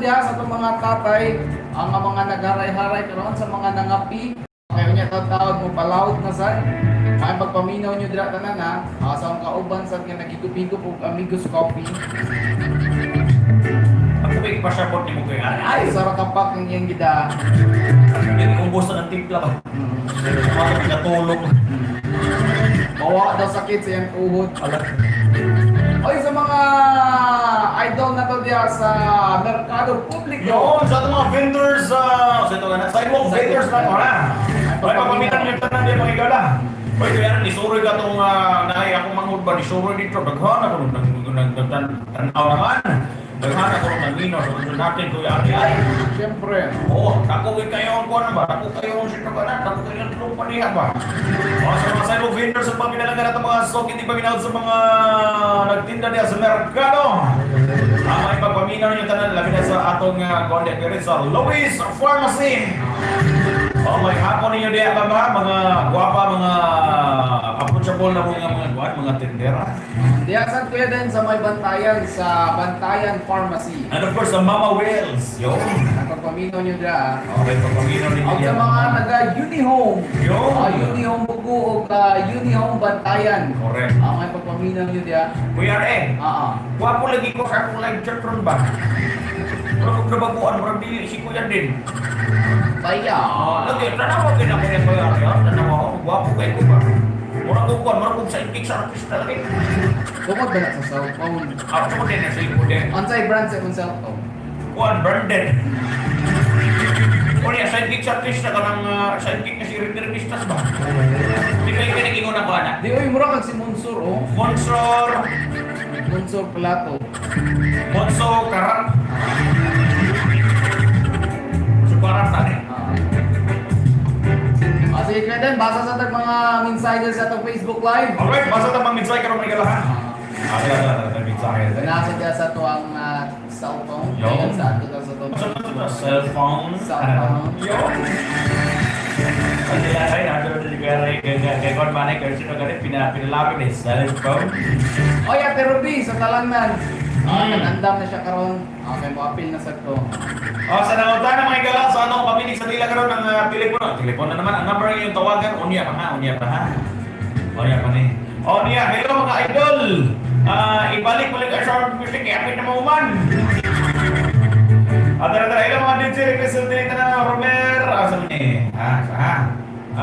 diha sa atong mga tatay, ang mga nagharay-haray karon, sa mga nangapi. Kayo niya tawag mo palawod na sad. May pagpaminaw nyo dira tanan ha. Sa akong kauban sad nga nagigupigop og Amigos Coffee. Ako ba ipasapot ni mo kay Ari? Ay, sara kapak ang iyang gida. Hindi ubos na ng timpla ba? Mga pinatulog. Bawa daw sakit sa iyang tuhod. Ala. Oy, sa mga idol na to diha sa Merkado Publiko. Yun, sa atong mga vendors, sa ito na, sidewalk vendors na ito na. Ay, pagpamitan niyo tanan diya mga igala. Oy, kuya, nisuroy ka itong naay akong manghud ba, nisuroy dito, daghan ako nung nagtanaw naman. Daghan ako nung nangino, so gusto natin, Kuya Ari, ay. Siyempre. Oo, dako kay kayo ang kuwan ba? Dako kayo ang sino ba na? Dako kayo ang tulong paniha ba? O, sa mga sidewalk vendors, sa paminalaga na itong mga sok, hindi paminaw sa mga nagtinda diya sa merkado. Ang may pagpaminaw ninyo tanan, labi na sa atong kuwan diya, pero sa Luis Pharmacy. Oh, may hapon ninyo diya ba ba? Mga gwapa, mga approachable na mga kuwan, mga tindera. Diha sa Kuya din sa may Bantayan, sa Bantayan Pharmacy. And of course, sa Mama Wells. Yo. Ang pagpaminaw nyo diha. Oh, may pagpaminaw ninyo Og diya. sa mga taga Unihome. Yo. Unihome Bugo o ka Unihome Bantayan. Correct. Ang may pagpaminaw nyo diha. Kuya Re, gwapo lagi ko sa akong live chat ron ba? Pero kung nabaguan, murag dili si Kuya din. Baya. Ah, lagi, tanawa gid ako niya, Kuya Re, ah. Tanawa ako, gwapo kay ko ba? Murag ko kuwan, murag kong sidekick sa artista lagi. Tungod ba na sa cellphone? Ako mo din, sa imo din. Unsay brand sa imong cellphone? Kuwan, branded. O niya, sidekick sa artista ka ng sidekick na si Ricky Ristas ba? Di ba yung kinagingon ako, anak? Di oy, mura kag si Monsur oh. Monsor, Monsur Plato. Monso, Karat. Monso Karat, tani. Sige Kuya Den, basa sa tag mga mensahe sa atong Facebook Live. Alright, basta tamang mensahe karon may galahan. Ah, wala, wala, wala, mensahe. Nasa diya sa tuang cellphone. Yo. Ayan sa ato sa atong Basta na sa cellphone. Cellphone. Yo. Ang nila ay nandun na si Kuya Ray, kay Con Manay, kay sino ganit, pinalapit ni cellphone. Oy, Ate Ruby sa Talangnan. Nag-andam na siya karon. Okay, mo apil na sa to. Oh, sa nangunta na mga gala, sa anong paminig sa tila karon ng telepono. Telepono na naman, ang number ang iyong tawagan, unya pa ha, unya pa ha. Unya pa ni. Oh, niya, hello mga idol. Ibalik balik ang short music, apit na mauman. Tara, tara, hello mga DJ, request sa dinita na Romer. Ah, sa ni? Ha, sa ha.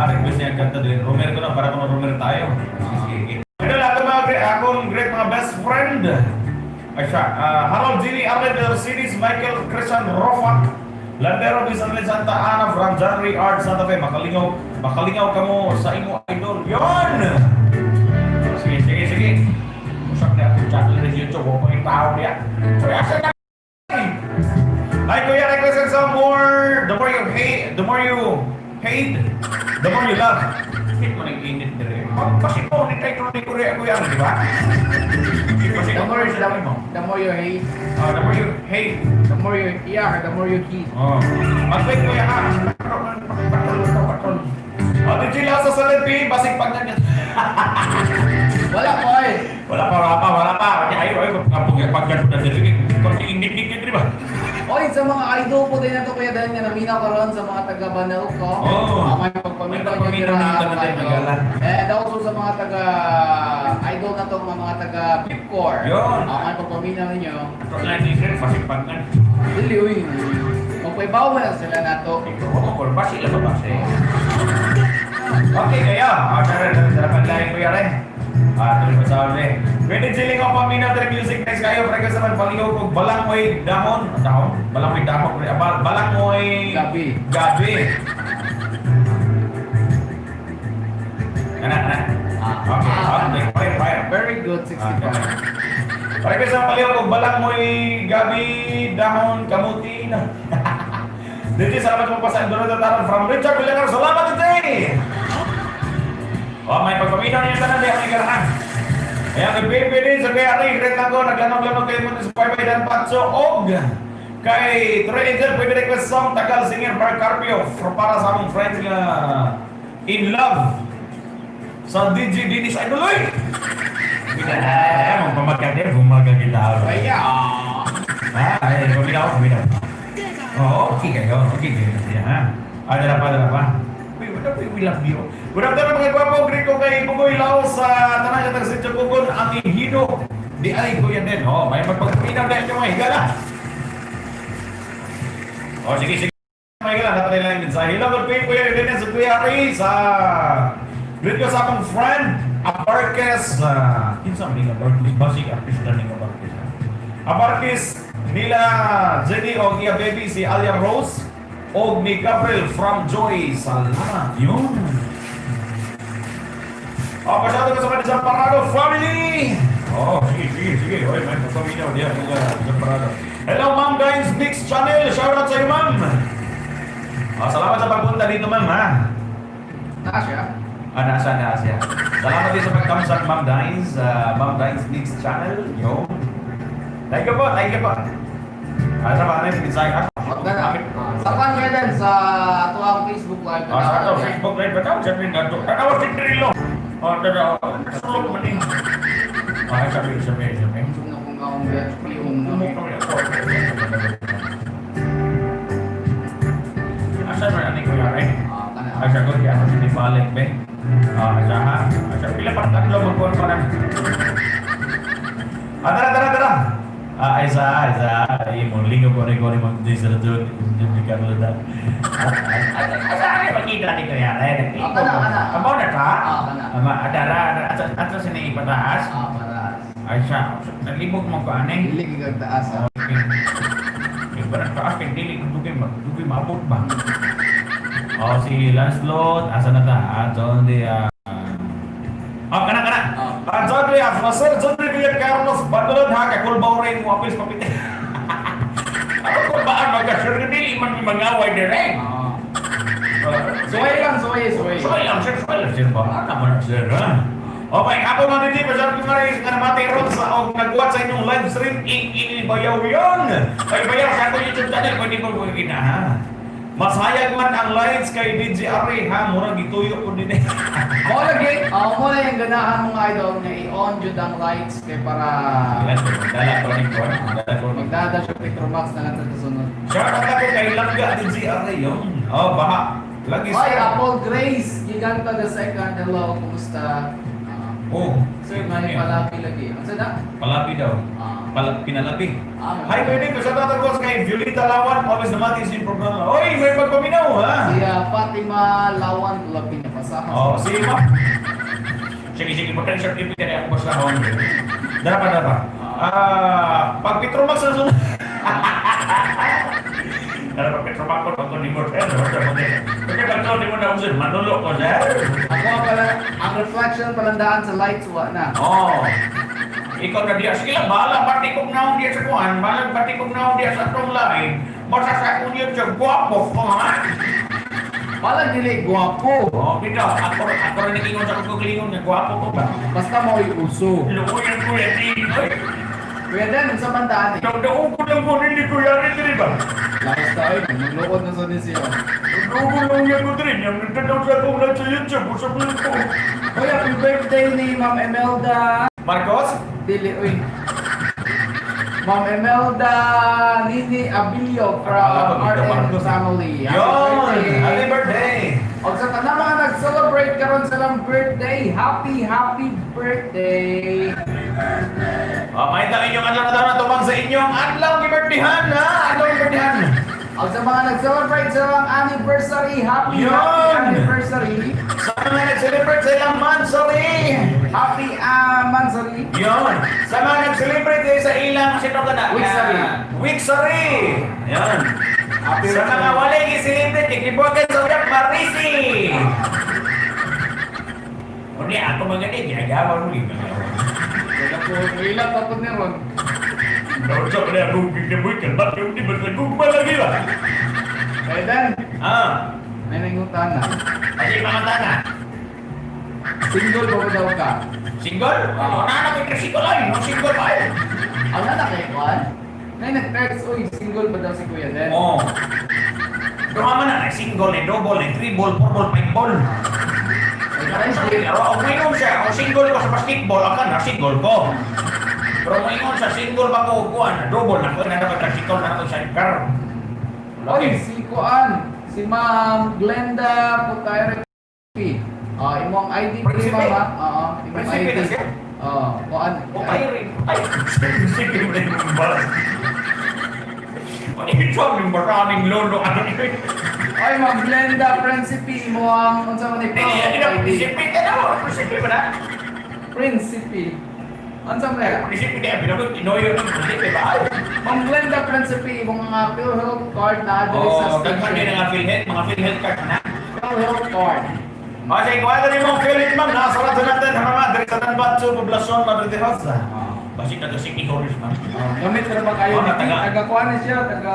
Request niya ang kanta din. Romer ko na, para kung Romer tayo. Sige, sige. Hello lahat ng mga great, akong great mga best friend. Ay siya, Harold Gini, Arlen Mercedes, Michael Christian Rofa, Landero Bisan Santa Ana, from January Art Santa Fe. Makalingaw, makalingaw ka mo sa imo idol. Yon! Sige, sige, sige. Usak na akong channel na YouTube, huwag pang tao niya. Kaya asa na. Ay, Kuya, request some more. The more you hate, the more you hate, the more you love. Hate mo nang init dire. Kasi mo, ni title ni Kuya, Kuya, di ba? Kasi The mo. more you hate, Ah, the more you hate. the more you yeah, the more you hate. Oh. Mag-wait, Kuya, ha. Patol, patol. Oh, DJ Lasa sa LP, basig pag ganyan. Wala ko ay. Wala pa, wala pa, wala pa. Ay, ay, ay, pag ganun na dito, konti init-init, di ba? Oy, sa mga idol po din nato Kuya Dan nga naminaw karon sa mga taga Banao ko. Oo. May pagpaminaw May nyo pagpaminaw dira, ninyo mga tanan idol. magala. And also sa mga taga idol na to, mga taga Pipcor. Yun. May pagpaminaw ninyo. Ito lang ni Sir, basig pag ganun. Dili uy. Magpaibaw man na sila nato. Ikaw, ako, basi lang ba, basi? Okay, kaya. Tara, tara, tara, panlahin ko yan eh. Tuloy pa sa amin. Pwede chilling ako paminaw ng music next kayo. Pre kasi naman paligaw ko balangoy dahon. Dahon? Balangoy dahon. Pre. Balangoy Gabi. Gabi. Kana, kana. Okay, okay. Fire, fire. Very good, 65. Pare kasi sa paliw ko balangoy gabi dahon kamuti na. Dito salamat mo pa sa Donald Taran from Richard Villacar. Salamat DJ. Oh, may pagpaminaw niyo tanan di ang garahan. Ayan, kay Baby din sa kay Ari, great lang ko, naglanong-lanong kayo mo sa Bye Bye Dan Patso, og kay Troy Angel, pwede request song Tagal singer Mark Carpio for para sa among friends nga in love sa DJ Dennis Idol, oy! Ay, mong pamagkade, bumagagita. Kaya. Ah, ay, paminaw, paminaw. Oo, okay kayo. Okay kayo. Yeah, ha? Ah, dala pa, dala pa. Uy, what up, we love you. Good afternoon, mga gwapo. Greet ko kay Bugoy Lao sa tanan sa Sitio Kugon, ang ihino. Di ay, kuya din. Oh, may magpagpaminaw dahil yung mga higala. Oh, sige, sige. May higala, dapat nila yung mensahe. Hello, good day, Kuya Dennis, Kuya Ray, sa greet ko sa akong friend, Abarquez. Kinsa man ni Abarquez? Basig artista ni Abarquez. Abarquez nila Jenny og iya baby si Alia Rose og ni Gabriel from Joy. Salamat. Yun. Oh, pasyado ko sa mga Desamparado family! Oh, sige, sige, sige. Oy, may papaminaw diya mga Desamparado. Hello, Ma'am Guys Mix Channel. Shout out sa iyo, ma'am. Oh, salamat sa pagpunta dito, ma'am, ha? Na siya. Ah, nasa, nasa. Salamat din sa pagkamsak, Ma'am Dines. Ma'am Dines Mix Channel. Yo. Thank you po, thank you po. Ah, sa mga rin, mensahe. Ah, Magdala. Sa kan kayo din sa ato ang Facebook Live. Ah, sa ato, Facebook Live ba tawag? Sabi nga to. Tanawa si Trillo. Ah, tanawa. Sulok man din. Ah, sabi, sabi, sabi. Zoom na kung akong batch yung Kumok kami ako. Asa man ani kuya rin? Ah, kana. Asa ko kaya ako sinibalik be. Ah, asa ha? Asa pila pa tatlo magkuhan pa na. Ah, tara, tara, tara. Ah, isa, isa. Ay, mo lingo ko rin ko rin mag sa doon. Hindi ka mo na. Asa ay makita ni kuya rin. Ah, kana, kana. Amo na ka? Ah, kana. Ama, adara, adara, ato, ato sini ipataas. Ah, para. Ay siya, naglibog mo ka ani. Dili gid taas. Ah. Okay. Yung parang taas kay dili kung dugay dugay maabot ba. Oh, si Lancelot, asa na ta? Ah, John de Ah, kana kana. Ah. Ah, John de ah, Sir John de Villa Carlos Bandolon ha kay kulbaw rin mo apis papit. Ako kulbaan magka sir dili man mi mangaway dire. Ah. Suway lang, suway, suway. Suway lang sir, suway lang sir ba? Ana man sir ha. Okay, ako na din masyado ko maris nga namati ron sa og nagwat sa inyong live stream ing ing bayaw yon. Ay bayaw sa akong YouTube channel pwede ko ko gina ha. Masayag man ang lights kay DJ Ari ha, murag gituyo ko din eh. Mo lagi, ah, mo na yung ganahan mong idol nga i-on jud ang lights kay para Dala ko ni ko, dala ko. magdada siya Petromax na lang sa kasunod. Shout out ako kay Langga DJ Ari yon. Oh, baha. Lagi Hoy, sir. Apple Grace, Giganta the second. Hello, kumusta? Ah, Oh, sir, may palapi lagi. Ang sada? Palapi daw. Ah. Pala, pinalapi. Ah, Hi, pwede ko sa tatagos kay Violeta Lawan, always namati sa inyong programa. Oy, may pagpaminaw, ha? Si Fatima Lawan Lapi na pasaka. Oh, sige ma. Sige, sige, mo short TV kaya ako basta hon. Dara pa, dara pa. Ah, pag Petromax na sunod. Dara pa Petromax ko pag ni mo sir. Kasi pag ni mo na sir, manulo ko sir. Ako pala, ang reflection palandaan sa lights wa na. Oh. Ikaw na diya, sige lang, bahala, pati kong naong diya sa kuhan, bahala, pati kong naong diya sa atong lain. Basta sa akong YouTube, gwapo ko, ha? Wala dili gwapo. Oh, bitaw, ako rin nagingon sa akong kagalingon nga gwapo ko ba? Basta mo uso. Lukuyan ko yan, di, oy. Kuya Dan, unsa man daan eh? Daw-daw ko lang ko nili ko yari diri ba? Laos ta oy, nagluod na sa ni siya. Daw ko lang yan ko diri, yang nagtanaw sa akong live sa YouTube, sa ko. Hoy, happy birthday ni Ma'am Imelda. Marcos? Dili oy. Ma'am Imelda Nini Abilio from Akala ko, Tito RN Marcos. family. Happy Yon! birthday. Happy birthday! Og sa tanang mga nag-celebrate karon sa ilang birthday, happy happy birthday. Oh, may tang inyong adlaw na taon na tumang sa inyong adlaw gibirthday-han, ha? Adlaw gibirthday-han. Og sa mga nag-celebrate sa ilang anniversary, happy Yun! happy anniversary. Sa mga nag-celebrate sa ilang monthsary. Happy mansary. Yon! Sa mga nag-celebrate eh, sa ilang sino ka na? Weeksary. Weeksary! Yan. Happy Sa mga walay gi-celebrate, kikibuagan sa uyak Marisi! Uni, ako mga ni, ginagawa mo, ginagawa. Wala po, wala pa po ni Ron. Naunsa pa na akong ginabuhi, ba't yung di ba sa gugma lagi ba? Kaya Dan, Ah, may nangutan na. kasi mga tana. Single ba ba daw ka? Single? Ano, na ko single ay, no single ay. Ang anak kay Juan? Nay nag-text, uy, single ba daw si Kuya Dan? Oh. Duha man na, single, eh, double, eh, three ball, four ball, five ball. Ay, parang Pero ang ngayon siya, ang single ko sa basketball, akan na single ko. Pero moingon sa single ba ko kuan, double na ko na dapat ka single na ko sa car. Oy, si Kuan, si Ma'am Glenda Putayre P. Ah, imong ID pre Prinsipe. ma'am ha? Oo, imong Prinsipe ID. na siya? Oo, kuan. Putay rin, putay. Sige mo na yung bas. Ano yung sabi mo maraming lolo? Ano yun? Oy, Ma'am Glenda Principe, imo ang unsa man ni Hindi, hindi na, ID? prinsipe ka na mo. Prinsipe ba na? Principe. Unsa man na? Prinsipe na, binabot, tinoyo ng prinsipe ba? Ay! Ma'am Glenda Principe, imong mga PhilHealth card na diri sa Oo, daghan din station. ang mga PhilHealth card na. PhilHealth card. O, sige, kuha na rin mong PhilHealth, ma'am. Nasa rato natin, ha, ma'am. Diri sa Tanbatso, Poblasyon, Madrid de Rosa. Basi taga City Hall, ma'am. Oh, gamit ra ba kayo? Oh, taga- Taga kuan na siya, taga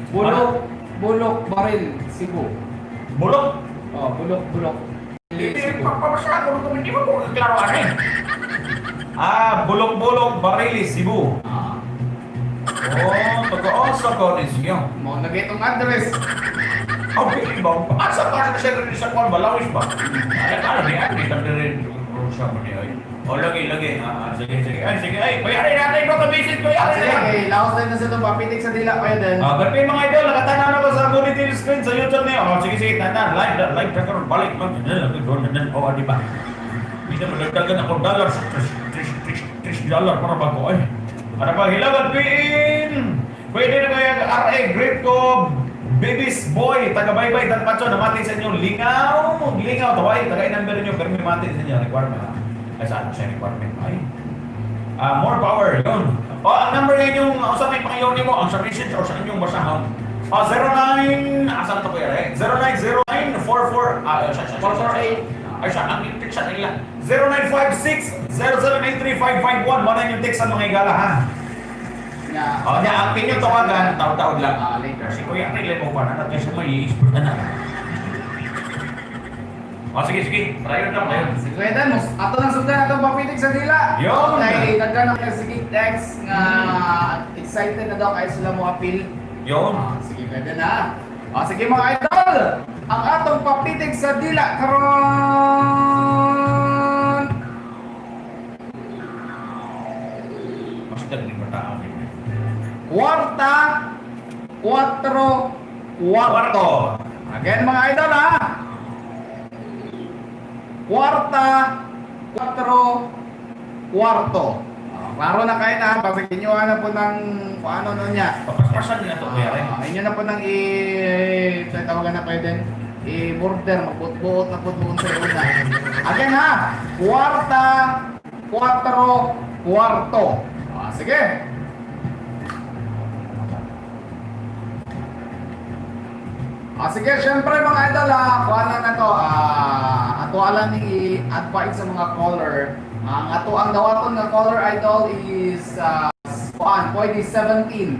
Bulok, Bulok Baril, Cebu. Bulok. Oh, Bulok, Bulok. Hindi, Cebu. papabasa ko nung hindi mo ko klaro ano eh. Ah, Bulok-Bulok, Barili, Cebu. Ah. Oh, taga-asa ka ni siya. Mo nagitong address. Oh, pili ba? Asa ka sa siya rin sa kwan, Balawis ba? Ay, ano niya? Hindi ka rin siya mo niya. Ay. Oh, lagi, lagi. Ah, ah, sige, sige. Ay, sige. Ay, bayarin natin ito, kabisit ko. Ah, Bayarin sige, natin. okay. Laos na sa itong papitik sa dila kayo din. Ah, gabi mga idol, nakatanaw na ba sa monitor screen sa YouTube niyo? Oh, sige, sige, tanan. Live, live, record, balik. Man, oh, di ba? Hindi na madagdagan ako dollar. Tres, tres, tres, tres dollar para bago. Ay, para ba, hilagat, pin! Pwede na kaya RA, great ko, Baby's Boy, taga baybay, Tanpatso, namati sa inyo, lingaw, lingaw, taway, taga number niyo, pero may mati sa inyo, requirement. Ay, saan siya requirement? Ay, ah, more power, yun. O, ang number na inyong, o sa may pangayon mo, ang sa message o sa inyong basahon. O, 09, asan to kuya eh? 0909 44, ah, sa, 448. Ay, sa, ang text sa nila. 0956 0783551. Mana yung text sa mga igala, ha? Nga. O, niya, ang inyong tawagan, tawag-tawag lang. Ah, later. Si Kuya Ray, mo pa na, natin sa may expert na na. O, sige, sige. Prayon na, prayon. Sige, Kuya Dan, ato nang sundan atong papitik sa dila. Yun. Kay daghan na kayo sige text nga excited na daw kayo sila mo appeal. Yun. Ah, sige, Kuya Dan ha. Ah, sige mga idol, ang atong papitik sa dila karon. Mas dagdag ba tao? Kwarta, kwatro, kwarto. Again mga idol ha. Kwarta, kwatro, kwarto. Ah, klaro na kayo na. Basta inyo na po ng kung ano nun niya. Papaspasan nila to, Kuya Ray. Ah, inyo na po nang i sa tawagan na kayo din i-border, magbuot-buot na po doon sa una. Again ha, kwarta, kwatro, kwarto. Ah, sige. Ah, sige, syempre mga idol ha, kuha na na to. Ah, ato alam ni i-advise sa mga caller. Ang ato ang dawaton nga caller idol is kuan, pwede 17.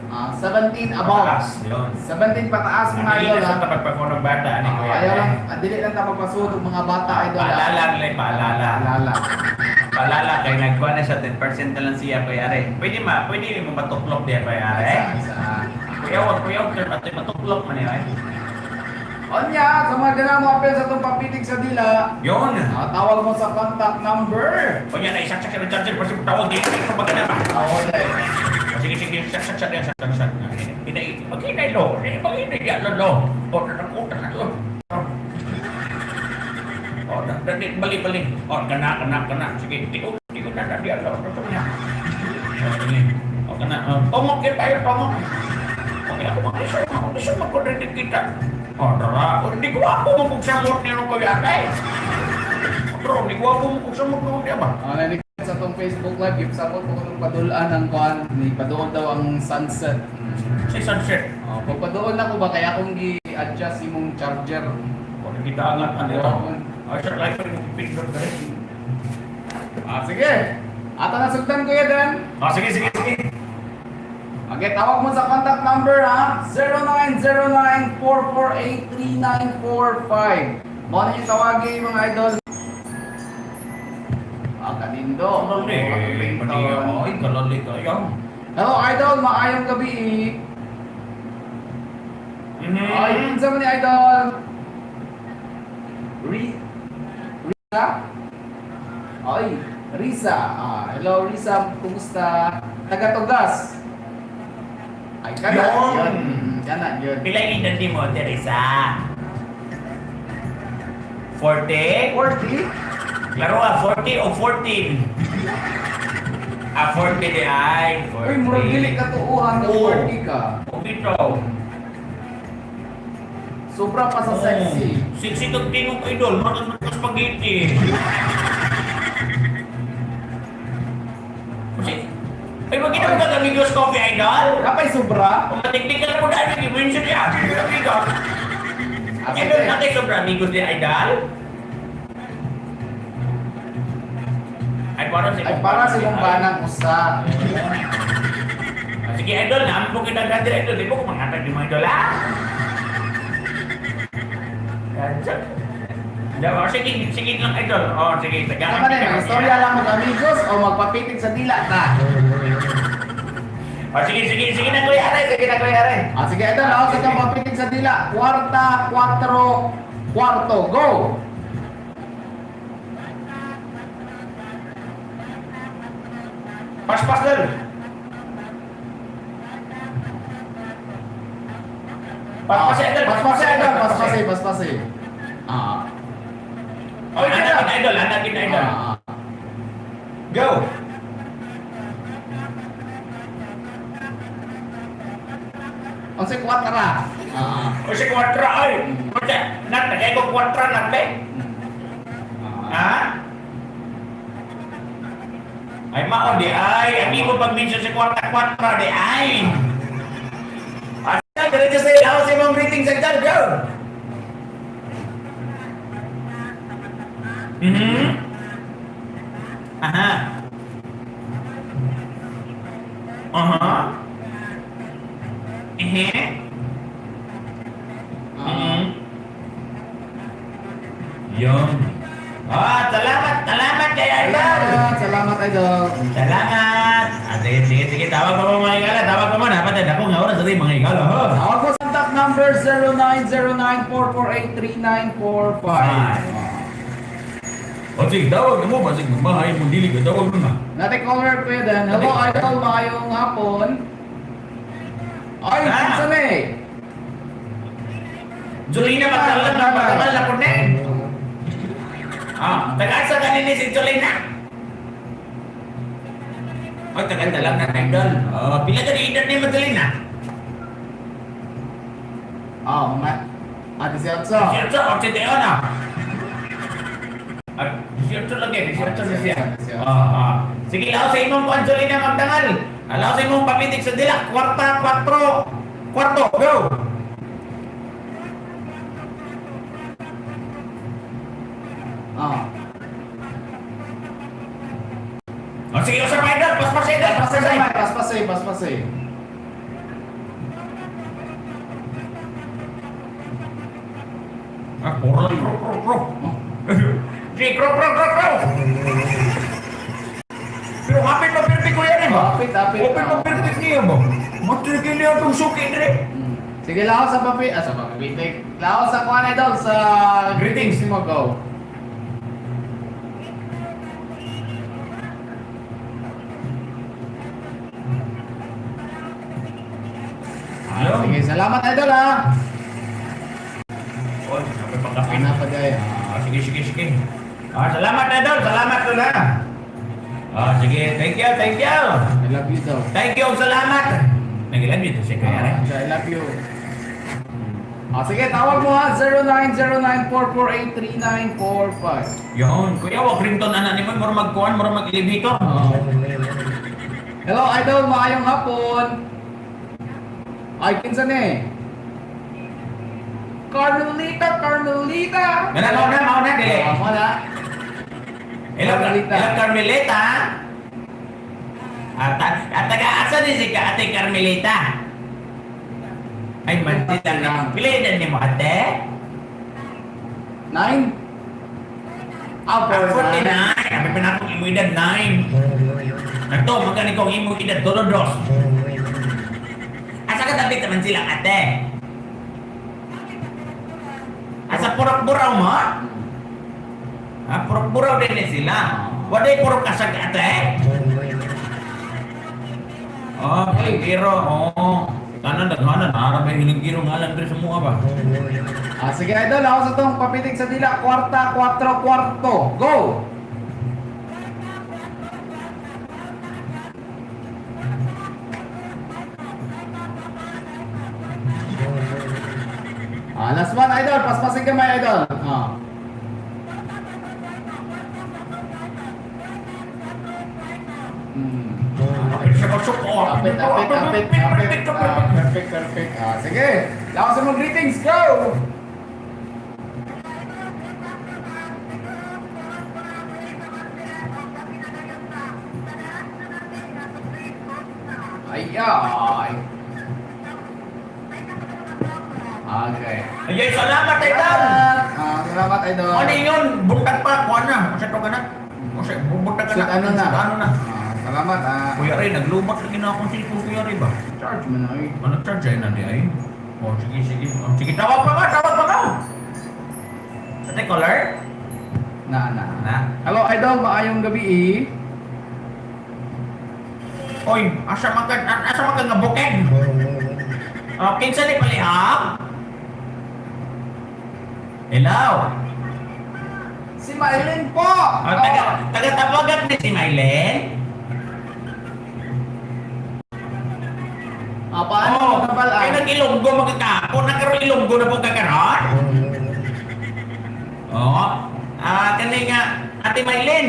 Ah, 17 above. Pataas, yun. 17 pataas mga Dili idol na ha. sa tapag pa ng bata ni Ah, Kuya. ayaw lang, dili lang ta magpasud og mga bata idol. Ha. Paalala nila, paalala. Paalala. Paalala, kay nagkuha na siya, 10% na lang siya, Kuya Are. Pwede mo matuklok diya, Kuya Are. Isa, isa. Kuya, wag, kuya, wag, pati matuklok man yun. Onya, sa mga gana mo apel sa itong papitig sa dila, Yun. ah, tawag mo sa contact number. O yan, ay saksak sa charger kasi tawag dito sa pagkana ba. Tawag eh. Sige, sige, saksak sa saksak saksak. Hinay, maghinay lo, maghinay ya lo lo. O na ko na lo. O na, dali bali bali. O kana kana kana. Sige, tiok tiok na na diya lo. Ito niya. O sige. O kana. Tongok kita tayo, tongok. Okay, ako mag-isip, ako mag-isip, mag-connect kita. O, dara. O, di ko ako magpagsamot niyo ko yata eh. Bro, di ko ako magpagsamot niyo niya ba? Ah, nanig sa itong Facebook Live, give support po kung padulaan ang kuan, ni paduol daw ang sunset. Sa sunset. Oh, pag paduol na ko ba kaya akong gi-adjust imong charger. Kung kita angat ano ito. Ay, sa life yung picture ka rin. Ah, sige. Ato na sugdan Kuya Dan. Ah, sige, sige, sige. Okay, tawag mo sa contact number ha. 0909-448-3945. Mo na yung tawagin mga idol. Ah, kanindo. Kalali. Ay, kalali kayo. Hello idol, maayong gabi. Ay, kinsa man ni idol? Ri Rita? Ay. Risa. Ah, hello Risa, kumusta? Taga-Tugas. Ay, kana. Yun. Yun. Kana, yun. Pila yung edad ni mo, Teresa? 40? 40? Laro ah, 40 o 14? Ah, 40 di ay. 40. Uy, murag dili ka tuuhan ng Oo. 40 ka. Okay to. Sobra pa sa sexy. Oh, sexy to tingog ko, idol. Murag ka spaghetti. Kasi, ay, magkita mo ka Amigos Coffee, idol? Kapay sobra? Umatiktik ka na po dahil nag-mention niya. Amigos. Ah, Idol, sige. natin sobra amigos ni idol? Ay, para sa Ay, para sa imong banang usa. Ah, sige, idol, namin po kita dati, idol. Di po ko manghatag yung mga idol, ha? Yan. Oh, sige, sige lang, idol. Oh, sige, tagaan. Tama na yun, istorya lang mag-amigos o magpapitig sa dila ta. Oh, sige, sige, sige na, Kuya Aray. Sige na, Kuya Aray. Ah, sige, ito na, sa kang papitig sa dila. Kwarta, kwatro, kwarto, go! Paspas dal. Paspas idol. Paspase, idol, paspase, paspase. Ah, Oh, anak kita, idol. Anak kita, idol. ah. Go. Unsay kwatra? Ah. O, si kwatra, ay. Kwarta. Nat, tagay ko kwatra, nat, be. Ah. Ha? Ay, mao di ay. Amigo pag mention si kwarta, kwatra di ay. Ah, diretso sa ilaw sa imong greetings idol. Go. Mhm. Aha. Aha. Ehe. Ah. Mhm. Yun. Ah, salamat, salamat kay Idol. Salamat, salamat, idol. Salamat. Ah, sige, sige, sige. Tawag pa mo mga igala. Tawag pa mo. Dapat na ako nga oras sa mga igala. Ha? Tawag mo sa contact number 0909-448-3945. O sige, tawag na mo basig mabahay mo dili ka tawag mo na. Nate caller ko yun. Hello, idol. Maayong hapon. Ay, Ah. kinsa na eh? Julina, magtagal na, magtagal na po na eh. Ah, taga-asa ka nini si Julina? Ay, tagal na lang na idol. Oh, pila ka ni edad ni mo, Julina? Ah, mga... Ate si Otso. 18 o 81 ah. Ay, 18 lang eh, 18 na siya. Ah, ah. Sige, lao sa imong kuan Julina magdangal. Alaw sa imong papitik sa dila, kwarta, kwatro, kwarto, go! Ah. Oh, sige, usap idol, paspas idol, Paspase, paspas idol. paspase, paspase. Ah, puro lang pro pro pro. Sige, kro, kro, kro, kro. Pero hapit pa pirti ko yan eh ba? Hapit, hapit. Open pa pirti niya ba? Matrigil niya itong suki dire. Mm. Sige, lao sa papi... Ah, sa papitik. Lao sa kuan idol, sa... Greetings. mo, go. Hello? Sige, salamat idol ah. Oh, sabi pangkapin. Ano pa dahil? Ah, sige, sige, sige. Ah, salamat idol, salamat na. Ah, sige, thank you, thank you. I love you daw. Thank you, salamat. Nagilan dito si Kuya Ray. Ah, I love you. Ah, sige, tawag mo ha. 0909-448-3945. Yun, kuya, wag ringtone anak ni mo, mura magkuhan, mura mag-elevator. Oh. Hello, idol. Maayong hapon. Ay, kinsa ni? Eh? Carmelita, Carmelita! Gana, mao na, mao na, dili. Ah, mo na. Hello, Carmelita. hello, Carmelita. At, at taga-asa ni si ka, Ate Carmelita. Ay, manti lang na. Pila edad ni mo, ate? 9? Ah, Ah, 49. 49. Abi pa na akong imo edad, 9. Nagto, magkani kong imo edad, todo dos. Asa ka dapit naman sila, ate? Asa purok-buraw mo? Ah, purok-buraw din eh sila. Wala puro kasag ate. Oh, hilingkiro. Oo. Tanan daghanan, ara ba hilingkiro ngalan diri sa mua ba? Ah, sige idol, ako sa tong papitig sa dila, kwarta, kwatro, kwarto. Go! Ah, last one, idol. Paspasin kamay, idol. Ah. Apit sa kasok. Oh, Apit, apit, apit, apit. Ah, perfect, perfect. Ah, sige. Lakas mo greetings. Go! Ay, ay. Okay. Ayay, salamat idol. Ah, salamat, idol. Ano yun? Buntag pa, kuha na. Kasi to ka na. Kasi buntag ka Shoot, na. ano na? Shoot, ano na? Ah, salamat, ah. Kuya Ray, naglubat lagi na akong cellphone Kuya Ray ba? Charge mo na, eh. Ano charge ay na di ay? Oh, sige, sige. Oh, sige, tawag pa ka, tawag pa ka. Ate caller? Na, na. Na. Hello, idol. Maayong gabi, eh. Oy, asa man ka nga bukid? Oh, kinsa ni palihag? Hello. Si Maylin po! Oh, taga taga tawagan ni si Mylen. Ah, paano Oh, oh, kay nag-Ilonggo magkakapo, nagkaroon Ilonggo na po kakaroon. Oo. Ah, kani nga Ate Mylen.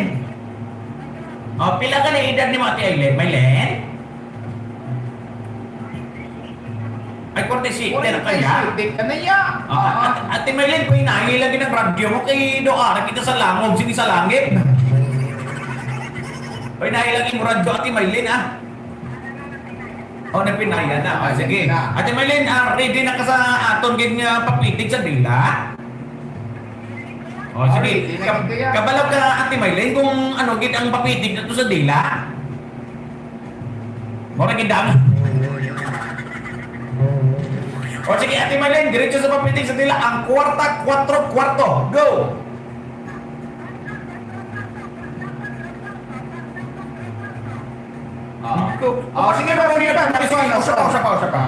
Oh, pila ka na edad ni mo Ate Mylen? Mylen? Ay, 47 na kaya. Di ka na ya! Ah, Ate Mylen, kung inahi lagi ng radyo mo kay Doara kita sa langog, sini sa langit. Kung inahi lagi mo radyo, Ate Mylen, ah. Oh, napinaya na. Ah, sige. Na. Ate Mylen, ah, ready na ka sa aton gid nga papitig sa dila? Oh, Ah, sige. ready na gid kaya. Kabalaw ka, Ate Mylen, kung ano gid ang papitig na to sa dila. Mora gid ang. O sige, Ate Mylen, diretso sa papitig sa dila. Ang kwarta, kwatro, kwarto. Go! Ah. Oh, sige ba, sige ba. Next one, Usa pa, usa pa, usa pa.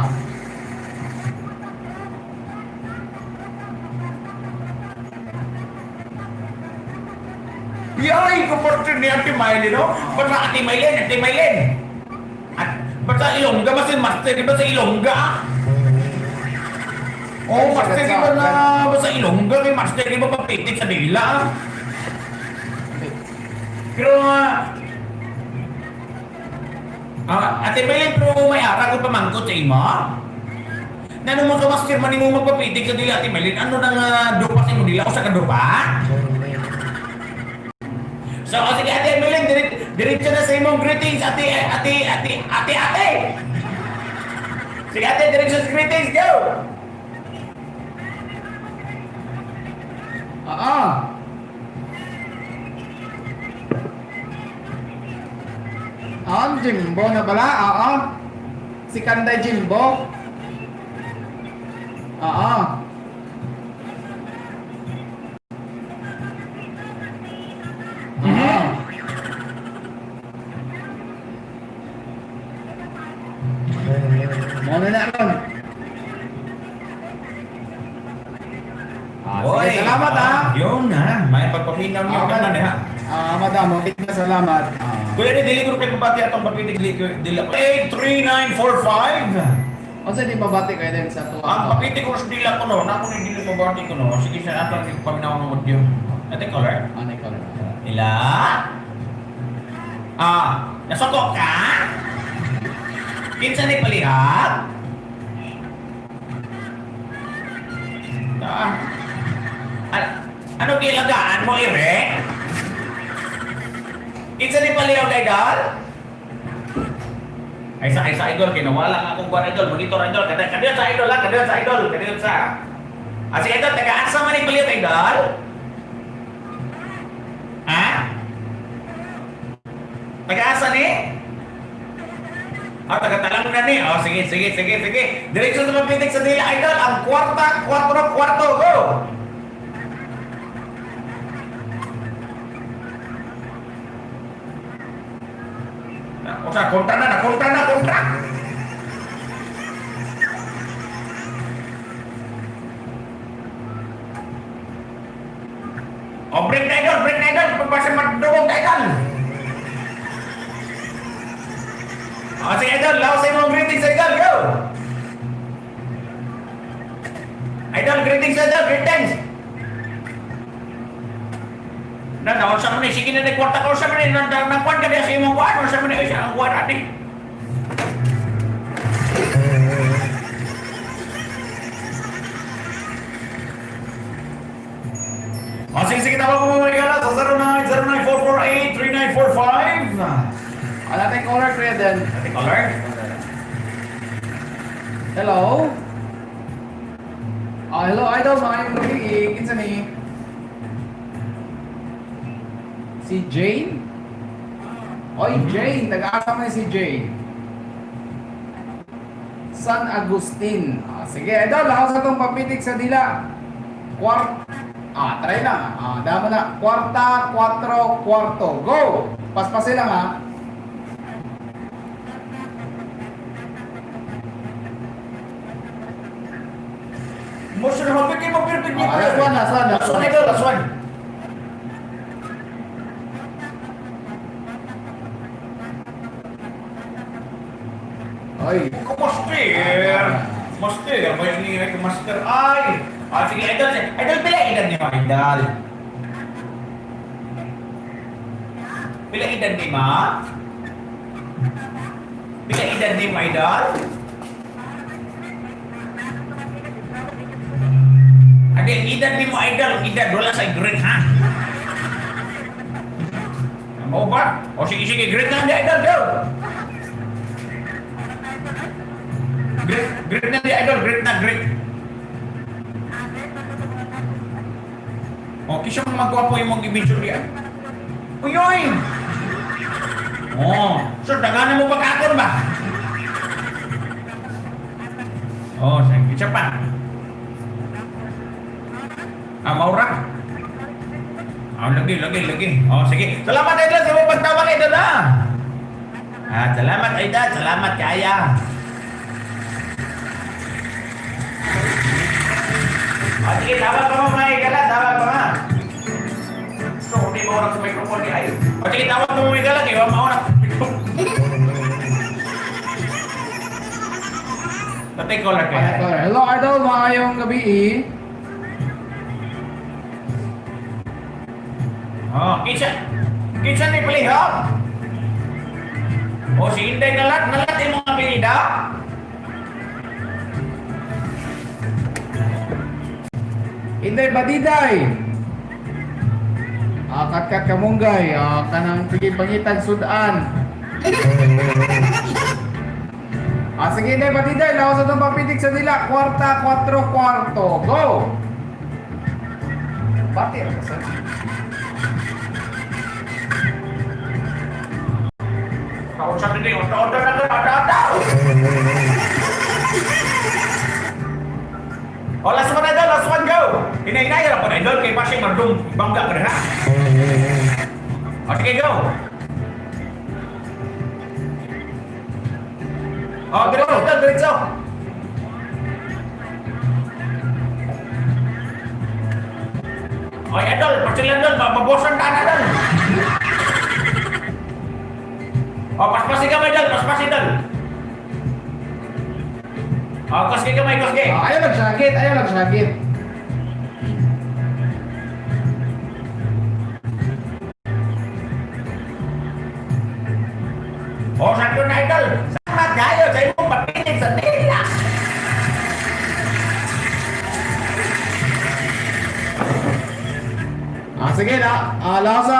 Yay! Kumporte ni Ate Mylen, no? Basta Ate Mylen, Ate Mylen! At basta Ilongga, basta master, di ba sa Ilongga? Oh, master, di ba na basta Ilongga, kay master, di ba papitik sa dila? Ah? Pero, Ate Mylen, pero may ara ko pamangkot sa imo? Nano mo ka master man mo magpapitik sa dila, Ate Mylen? Ano nang dupa sa imo dila? O sa kadupa? So, oh, sige, Ate Emilyn, diretso na sa imong greetings, Ate, Ate, Ate, Ate, Ate! Sige, Ate, diretso sa greetings, go! Ah, ah. Ah, Jimbo na pala. Ah, ah. Si Kanday Jimbo. Ah, ah. Ah. Muna na ron. Ah, sige, salamat ah. Yun na, may pagpaminaw niyo ka na ha. Ah, madam, okay na salamat. Ah. Kuya Ray, dili ko kay mabati atong papitig dili ko dili ko. 83945. Unsa di mabati kayo din sa tuwa? Ang papitig ko sa dila ko no, nako ni dili mabati ko no. Sige sa atong paminaw ng audio. Ate caller. Ano ikaw? Ila? Ah, nasuko ka? Kinsa ni palihag? Ah, Ano kilagaan mo, Ire? Kinsa ni palihag, idol? Ay sa idol, kay nawala nga akong kuwan idol, monitor idol, kada kada sa idol ha, kada sa idol, kada sa. Ah, sige idol, taga asa man ni palihag, idol? Ha? Taga asa ni? Ah, taga talang na ni. Oh, sige, sige, sige, sige. Diretso sa mapitik sa dila, idol. Ang kwarta, kwatro, kwarto, go! Kontra, kontra na, kontra na, kontra. O, break na idol, break na idol. Pagbasa magdugong ka idol. O, sige idol, laos sa imong greetings idol, go! Idol, greetings idol, greetings! Na, naon sa ni, sige na, nagkwarta ka sa ni, nagkwan ka niya sa imong kwan, sa ni, sa ang kwan, ate. O, sige, sige, tawag mo mga higala sa 0909-448-3945. Ang ating caller, Kuya Den. Ating caller? Hello? Ah, hello, idol. Maayong gabi. Kinsa ni? Si Jane? Oy, Jane. Nag-asa man si Jane. San Agustin. Ah, sige, idol. Ako sa itong papitik sa dila. Kwart... Ah, try lang. Ah, dama na. Kwarta, kwatro, kwarto. Go! Paspasin lang ha. Motion na mabigay mo perfect Ah, last one, last one, last Last one, one. idol, last one. Oy. Master! Master! May ingay ko, master. Ay! Ah, sige, idol. Idol, pila edad niyo, idol? Pila edad ni ma? Pila edad ni ma, idol? Ade, edad ni mo, idol. Edad, wala sa grade, ha? Mau ba? O sige, sige, grade na, di, idol, go! Great, great na di idol, great na, great. O, kisa mo magwapo yung mong i-video di ay. Uy, uy! Oh, so daganan mo pagkakon ba? Oh, sige, isa pa. Ah, maura. Ah, lagi, lagi, lagi. Oh, sige. Salamat idol sa imong pagtawag idol ah. Ah, salamat idol, salamat kaya. Ah, sige, tawag pa mo mga higala, tawag pa nga. So, hindi mo sa microphone ni Ayo. O sige, tawag pa mo mga higala, kaya mauna sa microphone. Patay caller kayo. Hello, idol. Maayong gabi. Oh, kinsa kinsa ni palihog? O si Inday nalat, nalat yung mga pinida. Inday Badiday. Ah, katkat kamunggay, ah, kanang sige pangitag sudan. Ah, sige Inday Badiday, lawas sa itong papitik sa dila. Kwarta, kwatro, kwarto. Go! Bati ra ka, sir. Kausap nila yung order na order, order. O, last one idol, last one, go! Hinay-hinay lang po na idol, kay Pasing Mardung, bangga ka na ha. O, sige, go! O, diretso, idol, diretso! O, idol, pasilan idol, mababosan ka na idol! O, paspasi kamay idol, paspasi idol! O, kuski kamay, kuski! Ah, ayaw lang sakit, ayaw lang sakit. O, sakto na idol! Salamat kayo sa imong papinig sa nila! Ah, sige la. Ah, lawas sa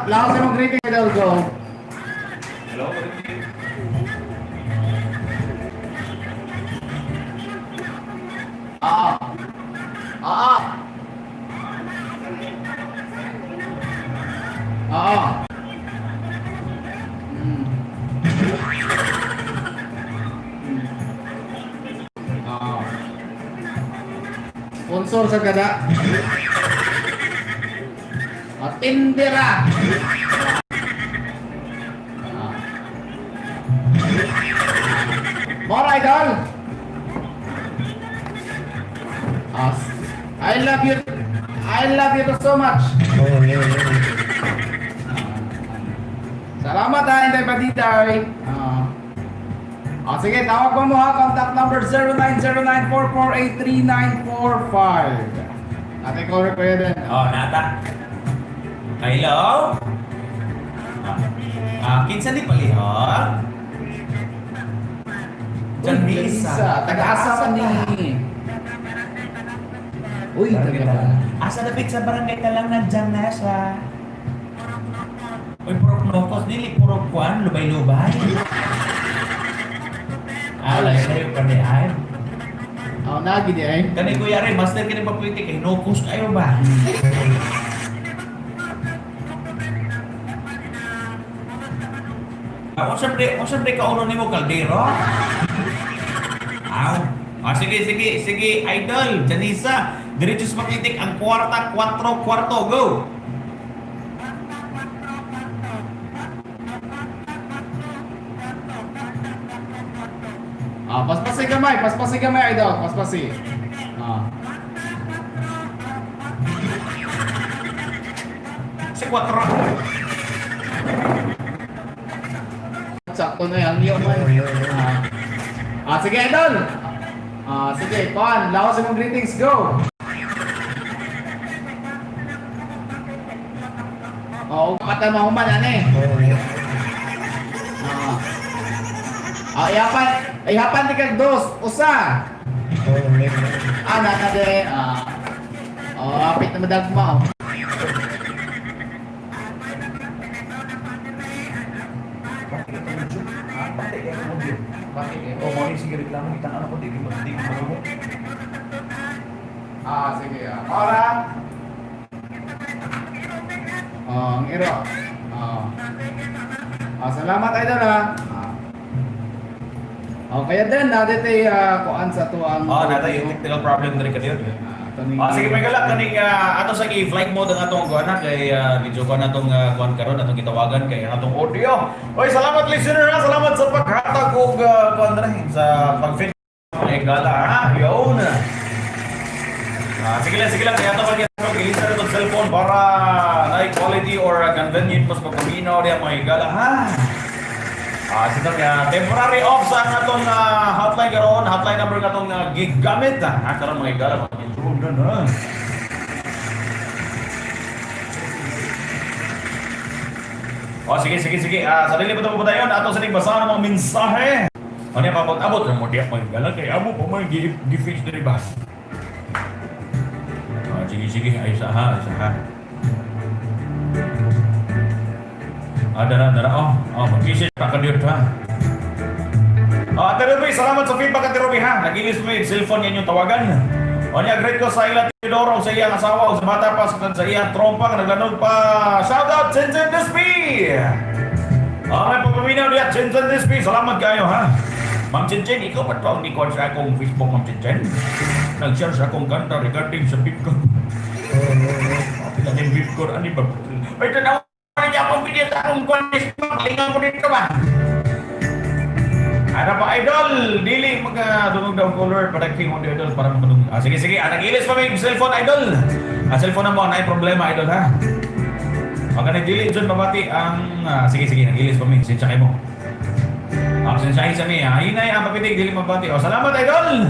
lawas sa imong greeting idol, go. Hello, good evening. Ah. Ah. Ah. Hmm. Ah. Sponsor sa kada. Matindira. Ah. More, idol. As I love you. I love you so much. Salamat ha, Inday Badiday. Sige, tawag mo mo ha. Contact number 0909-448-3945. Ate caller ko yun din. Oh, nata. Hello? Kinsa ni palihog? Janisa. Taga-asa pa ni. Uy, Barangay taga Talang. Asa dapit sa barangay Talang na Janisa. Uy, purok nokos dili purok kuan lubay-lubay. Layo pa ni ay. Oh, nagi di ay. Kani kuya rin, master kini pa politik kay nokos kayo ba? Unsa pre kauno nimo kaldero? Aw. Sige sige sige idol, Janisa. Diretso sa paglitik ang kwarta, kwatro, kwarto, go. Paspasi gamay, paspasi gamay, idol, paspasi. Sa kwatro. Sakto na yan, yung man. Sige, idol. Sige, kuan, lawas imong greetings, go. Oo, kata mahuman ani. Ihapan, ihapan ti kag dos, usa. Na na de. Oh, apit na madagma oh. Bakit eh? Oh, mo sige reklamo kitang anak ko di mo di mo. Sige. Ora. Oh, ang iro. Salamat, idol ha. Okay din, natin tay kuan sa tuang. Oh, nata yung technical problem diri kadiyo. Ato Sige, may galak kaning ato sa i-flight mode ang atong kuan na kay medyo kuan atong kuan karon atong gitawagan kay ang atong audio. Oy, salamat listener ha, salamat sa paghatag og kuan diri sa pag-fit mga gala ha. Yun. Sige lang kaya ato pag pag-ilisa na itong cellphone para high quality or convenient mas pagpaminaw diya mga higala ha. Sige kaya temporary off sa ang atong hotline karon, hotline number katong gigamit ha. Karon mga higala mga na na. Oh, sige, sige, sige. Sarili pa ito pupunta yun. Ato sa basahan ng mga mensahe. Ano yung papag-abot? Ano mo diyak mga higala? Kaya amo pa mga gi-fix diri ba? Sige, sige. Ay, sa ha, ay, sa ha. Dara, dara. Oh, oh, mag-message pa ka dito, ha. Ate Ruby, salamat sa feedback, Ate Ruby, ha. Nag-ilis mo yung cellphone yan yung tawagan. O niya, great ko sa ila Teodoro, sa iyang asawa, o sa bata pa, sa iyang trompa, nga naglanog pa. Shout out, Chinchen Dispi! Okay, pagpaminaw niya, Chinchen Dispi, salamat kayo, ha. Ma'am Chinchen, ikaw ba ito ang nikon sa akong Facebook, Ma'am Chinchen? Nag-share sa akong kanta regarding sa Bitcoin. Pila ng Bitcoin, ano ba? Ay, tanaw niya akong video sa akong kwan, Lingan ko dito ba? Ano pa, idol? Dili magdungog daw color para king mo idol para makadungog. Sige sige, nag-ilis pa may cellphone idol. Cellphone na mo na problema idol ha. Pagka nagdili dyan mabati ang sige sige nag-ilis pa mi, sensya kayo mo. Sensya sa mi. Hinay ang papitig dili mabati. Oh, salamat idol.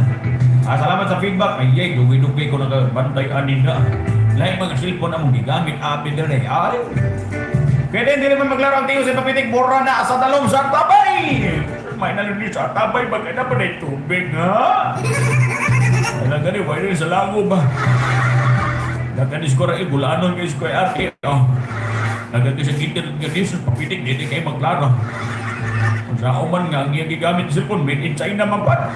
Salamat sa feedback. Ay, ay, dugay-dugay ko nagabantay anin na. Lahi mga cellphone among gigamit apil dere. Ay. Kaya din, dili man maglaro ang tiyo sa papitig, mura na sa dalong sa tabay! May naluni sa tabay, baka na pa na tubig, ha? Alam gani, why rin sa lango ba? Nagkanis ko rin, gulanon kayo sa kuya ate, oh. Nagkanis sa gitin, nagkanis sa papitig, dili kayo maglaro. Kung sa man nga, ang iyang gigamit sa cellphone, made in China man pa.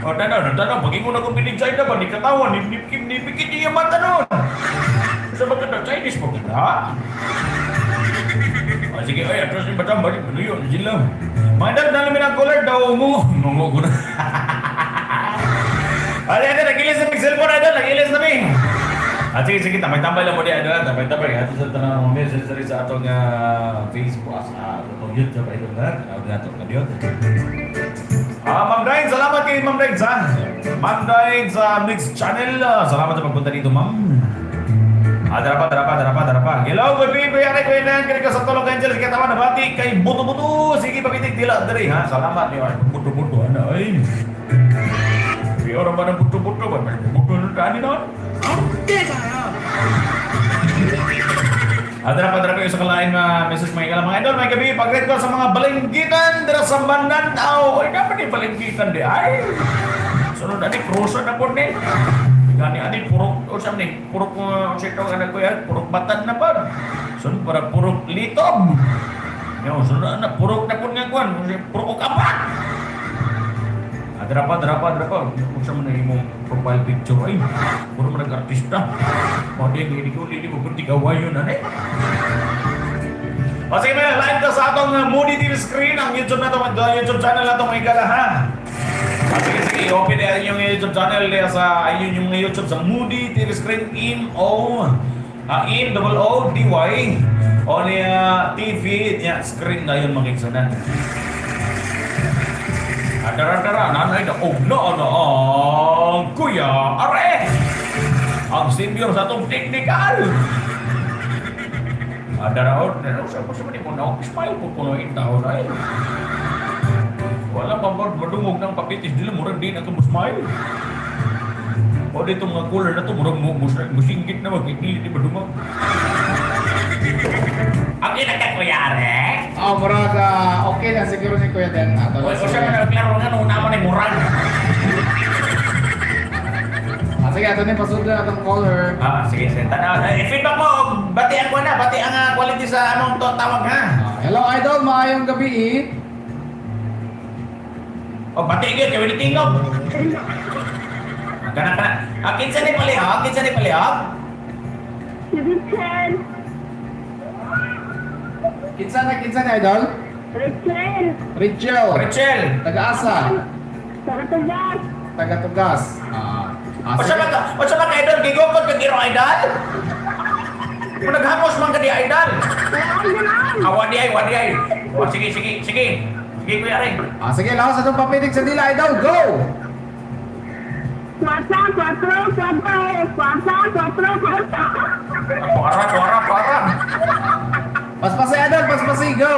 O, tanaw, tanaw, pag-ingon akong made in China ba, ni katawan, ni pikit niya mata nun. Sa maganda Chinese mo ha? Sige, ay, atras ni Batam, balik, maluyo, sila. Mga dad, nalamin ang color daw mo. Ngungo ko na. Ay, ay, nagilis na mig cellphone, idol, nagilis na mi. Sige, sige, tambay-tambay lang mo di, idol, tambay-tambay. Ato sa tanang mga message diri sa atong Facebook, sa atong YouTube, idol, ha? Tanaw na ato, kadiyot. Ah, Ma'am Dain, salamat kay Ma'am Dain sa Ma'am Dain sa Mix Channel. Salamat sa pagpunta dito, ma'am. Ah, dara pa, dara pa, dara pa, dara pa. Hello, good evening, Kuya Rick, Kuya Nan, kaya sa tulong Angel, sige tawa, nabati kay Buto-Buto. Sige, papitik, dila, diri, ha? Salamat, niyo. Buto-Buto, ano, ay. Di orang ba ng buto-buto ba? May buto na tani noon? Adara pa dara kayo sa kalain mga message mga ikala mga idol, may gabi pag-greet ko sa mga balinggitan dira sa Mandanao. Ay, dapat ni balinggitan di ay. Sunod ani kruso na po ni. Gani ani purok usam ni purok unsa tawag ana kuya, purok batan na pa. Sunod para purok litob. Yo, sunod na purok na po nga kuan, purok kapak. Adara pa, dara pa, dara pa. Unsa man ang imong profile picture ay. Puro man nag-artista. Mo di hindi ko hindi mo kunti gawayon ani. O sige na, live ta sa atong Moody TV screen ang YouTube na to, YouTube channel na to mga igala ha. Ah, sige, sige, i-open na yung YouTube channel niya sa ayun yung YouTube sa Moody TV screen M O M double O D Y o niya TV niya screen na yun mga igsunan. Adara-dara, nanay na ugno ano ang Kuya Are! Ang senior sa atong technical! Adara o, sa ko sa mo na smile po puno in taon ay. Wala pa ba madungog ng papitis dili murag di na ko mo smile. O dito mga cooler na to murag mo musinggit na mag dili di madungog. Okay na ka, Kuya Are? Oh, murag okay na siguro ni Kuya Den. Ato O, o siya man klaro nga nung una mo ni murag. Ah, sige, ato ni pasudlo na atong caller. Ah, sige, sige. Tanaw. Eh, feedback mo, bati ang kuwan na, bati ang quality sa anong to, tawag ha. Ah, hello idol, maayong gabi eh. O, bati gyud kay wala tingog. Kana kana. Ah, kinsa ni palihog? Kinsa ni palihog? Si Richel. Kinsa na idol? Richel. Richel. Rachel. Taga-asa. Taga Tugas. Taga-Tugas. Ah, ah, O siya sige. ba ka? O siya ba ka idol? Gigukod ka giro idol? Kung naghamos man ka di idol. Wala akong ganun. Ah, wadi ay, wadi ay. O, sige, sige, sige. Sige, Kuya Ray. Ah, sige, lakas atong papitik sa dila idol. Go! Kwatro, kwatro, kwatro. Kwatro, kwatro, kwatro. Para, para, para. Paspasay idol, paspasay, go!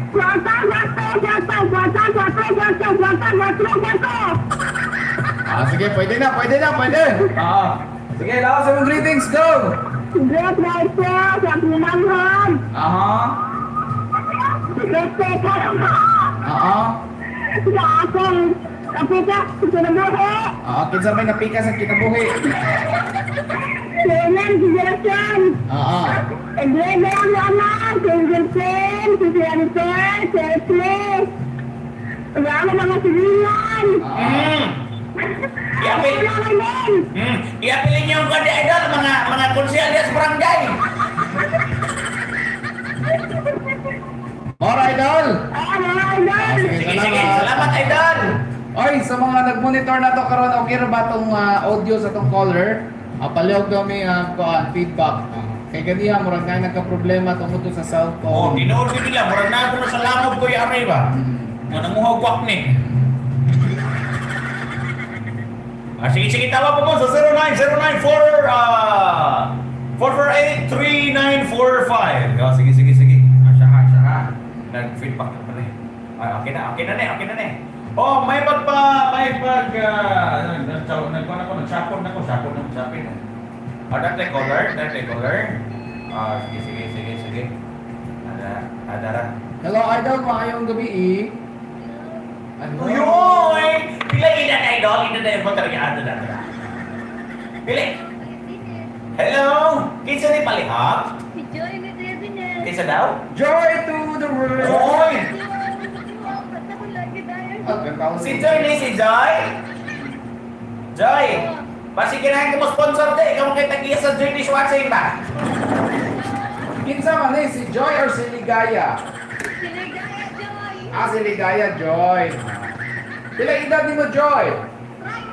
Kwatro, kwatro, kwatro. Kwatro, kwatro, kwatro. Kwatro, kwatro, kwatro. Ah, sige, pwede na, pwede na, pwede. Ah, Sige, lakas atong greetings, go! Great Michael, sa Pinanghon. Aha. Great Peter. Oo. Sa akong kapita, sa kinabuhi. Oo, kinsa may napika sa kinabuhi. Si Ellen, si Gerson. Oo. Great ang anak, si Gerson, si Jennifer, si Ashley. Wala mga sibilan. Oo. Iapil. Wala naman. Iapilin niyo ang kwan di idol, mga mga konsyal diya sa barangay. Alright, idol! Ah, mga idol. Sige, sige. Salamat, idol. Oy, sa mga nag-monitor na to karon, okay ra ba tong audio sa tong caller? Palihog kami kuan feedback. Kay ganiha murag na nagka-problema tungod to sa cellphone. Oh, tinuod ko nila. Murag na ako na sa lamog ko yung aray ba? Nga nanguhaw kwak ni. Ah, sige, sige, tawag po mo sa 09094 448 3945. Ah, sige, sige, sige. Ah, siya ha, siya ha. Nag-feedback na pala eh. Ay, okay na ni, okay na ni. Oh, may pagpa may pag ano, nagkuhan ako, nagsapon ako, sapon na sapin. Oh, dati caller, dati caller. Ah, sige, sige, sige, sige. Ada, adara. Hello idol, maayong gabi eh. Ano? Uy, uy! Pila ina na idol, ina na yung motor niya. Ada, ada. Pili. Hello! Kinsa ni palihog? Si Joy ni Deviner. Kinsa daw? Joy to the world. Oy! Ah, Si Joy ni si Joy? Joy! Pasiginahan ka mo sponsor de, ikaw mo kay tagiya sa Joy Dishwashing ba? Kinsa man eh, si Joy or si Ligaya? Si Ligaya Joy. Ah, si Ligaya Joy. Pila edad nimo Joy? Right,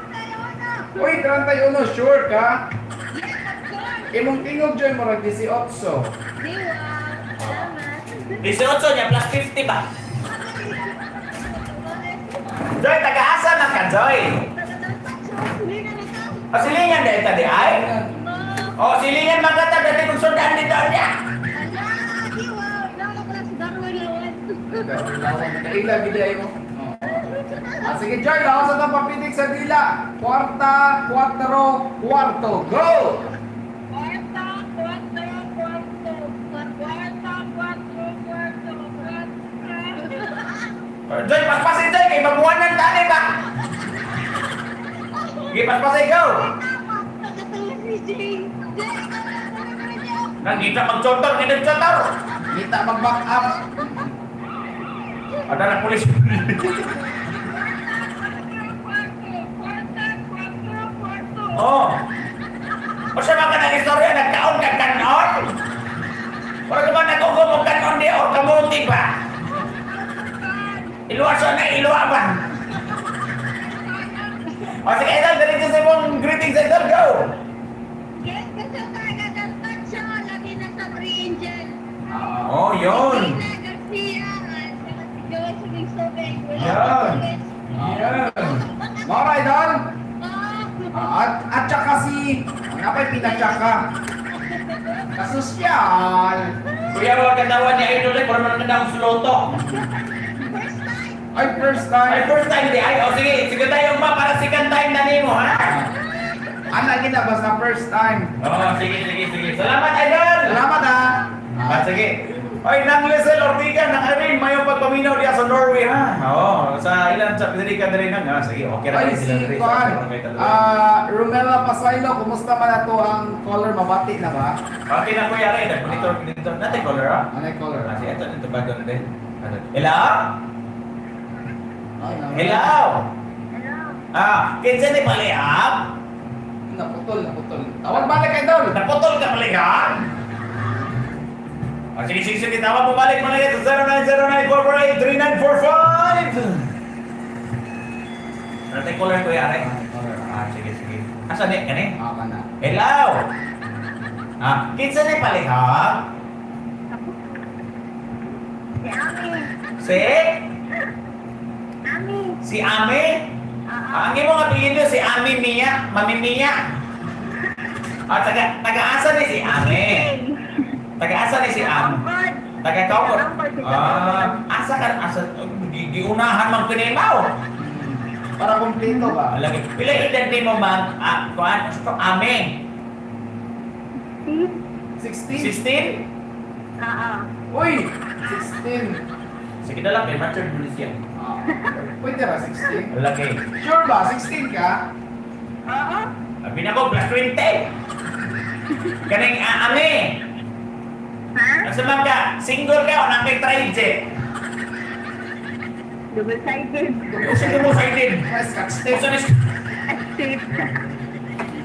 Uy, 31, sure ka? Yes, of course. Imong tingog Joy murag 18. Diwa. Salamat. 18 niya, plus 50 ba? Joy, taga-asa man ka, Joy? O, silingan dahil tadi ay? O, silingan man ka ta, dati kong sundan dito niya. Kaila gid ay mo. Oh. Ah, sige, Joy, lawas sa itong papitik sa dila. Kwarta, kwatro, kwarto. Go! Kwarta, kwatro, kwarto. Kwarta, kwatro, kwarto, kwarta. Joy, paspasin, Joy, kay mabuhanan tani ba? Sige, paspasin, go! Nangita magchotor, hindi nagchotor! Kita mag-back up. Ada na pulis. Oh. O sa mga nang istorya, nagkaon ka kanon? Wala ka ba nag-ugom o kanon di o kamuti ba? Iluwa sa na, iluwa ba? O sige, Idol, diretso sa imong greetings, Idol, go! Yes, kasi taga Cartacho, lagi na sa Angel. Oh, yun. Gina Garcia, at saka si Joy Subing. Wala Yan. Yan. Mga idol. Ah. Ah, at saka si... Ang napay pinatsaka. Kasosyal. Kuya, wag katawan ni Idol, eh, para man ang sloto. First time. Ay, first time. Ay, first time di ay. O sige, sige tayo ma para second time na nimo, ha? Ana gina basta first time. Oo, sige, sige, sige. Salamat, Idol! Salamat ah. Ah, sige. Ay, nang Lisel Ortiga, nang Irene, mayong pagpaminaw diya sa Norway, ha? Oo, sa ilan sa diri ka diri nang, ah, sige, okay ra Ay, sila si diri. Kuan. Okay, tatlo. Ah, Romela Pasaylo, kumusta man ato ang color mabati na ba? Okay na kuya rin, nag-monitor ko dito. Natin color, ha? Ano yung color? Ah, sige, ito, ito bago na din. Ano? Hello? Ay, na- Hello! Hello. Ah, kinsa ni palihap? Naputol, naputol. Tawag balik idol. Naputol ka palihap? Ah, sige, sige, sige, tawag mo balik mga yan sa 0909-448-3945! Natin color kuya rin. Ah, sige, sige. Asa ni kani? Ah, kana. Hello! Ah, kinsa ni palihap? Si Ami. Si? Ami. Si Ame? Oo. Ah, ang imong apelyido si Ami Mia, Mami Mia. Ah, taga taga-asa ni si Ame? Taga-asa ni si Ame? Kampod. Taga Kaukod. Kampod, si Ah, asa ka asa giunahan man kinimaw. Para kumpleto ba? Lagi. Pila edad nimo ma'am? Ah, kuan Ame. 16? 16? Oo. Uy! 16. Sige na lang kay mature mo siya. Ah, pwede ba 16? Lagi. Sure ba? 16 ka? Oo. Sabi na ko plus 20. Kaning Ame. Ha? Asa man ka? Single ka o nang kay trajet? Double-sided. Usa mo sided. Mas scotch tape. Usa ni Tape.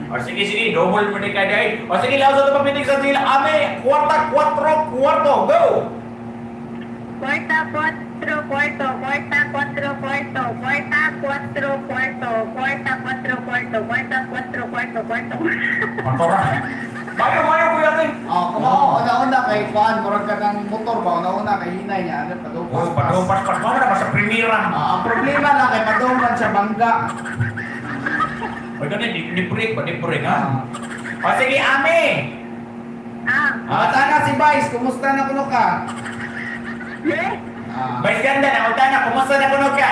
O sige, sige, double mo ni ka dahil. O sige, laos sa papitig sa sila. Ame, kwarta, kwatro, kwarto, go! Kwarta, kwatro, kwarto, kwarta, kwatro, kwarto, kwarta, kwatro, kwarto, kwarta, kwatro, kwarto, kwarta, kwatro, kwarto, kwarto. Kwarto ra. Mayo, mayo, kuya rin! Oh, kuma una-una kay Juan, murag ka ng motor ba? Una-una kay hinay niya, ano, padung Oh, padung pas pas mo na ba sa primera. Ah, ang problema lang kay padung man siya bangga. O ganun, di break ba, di break ha? O sige, Ame! Ah, Ah, tana si Vice, kumusta na kuno ka? yes? Ah, Vice ganda na, unta na, kumusta na kuno ka?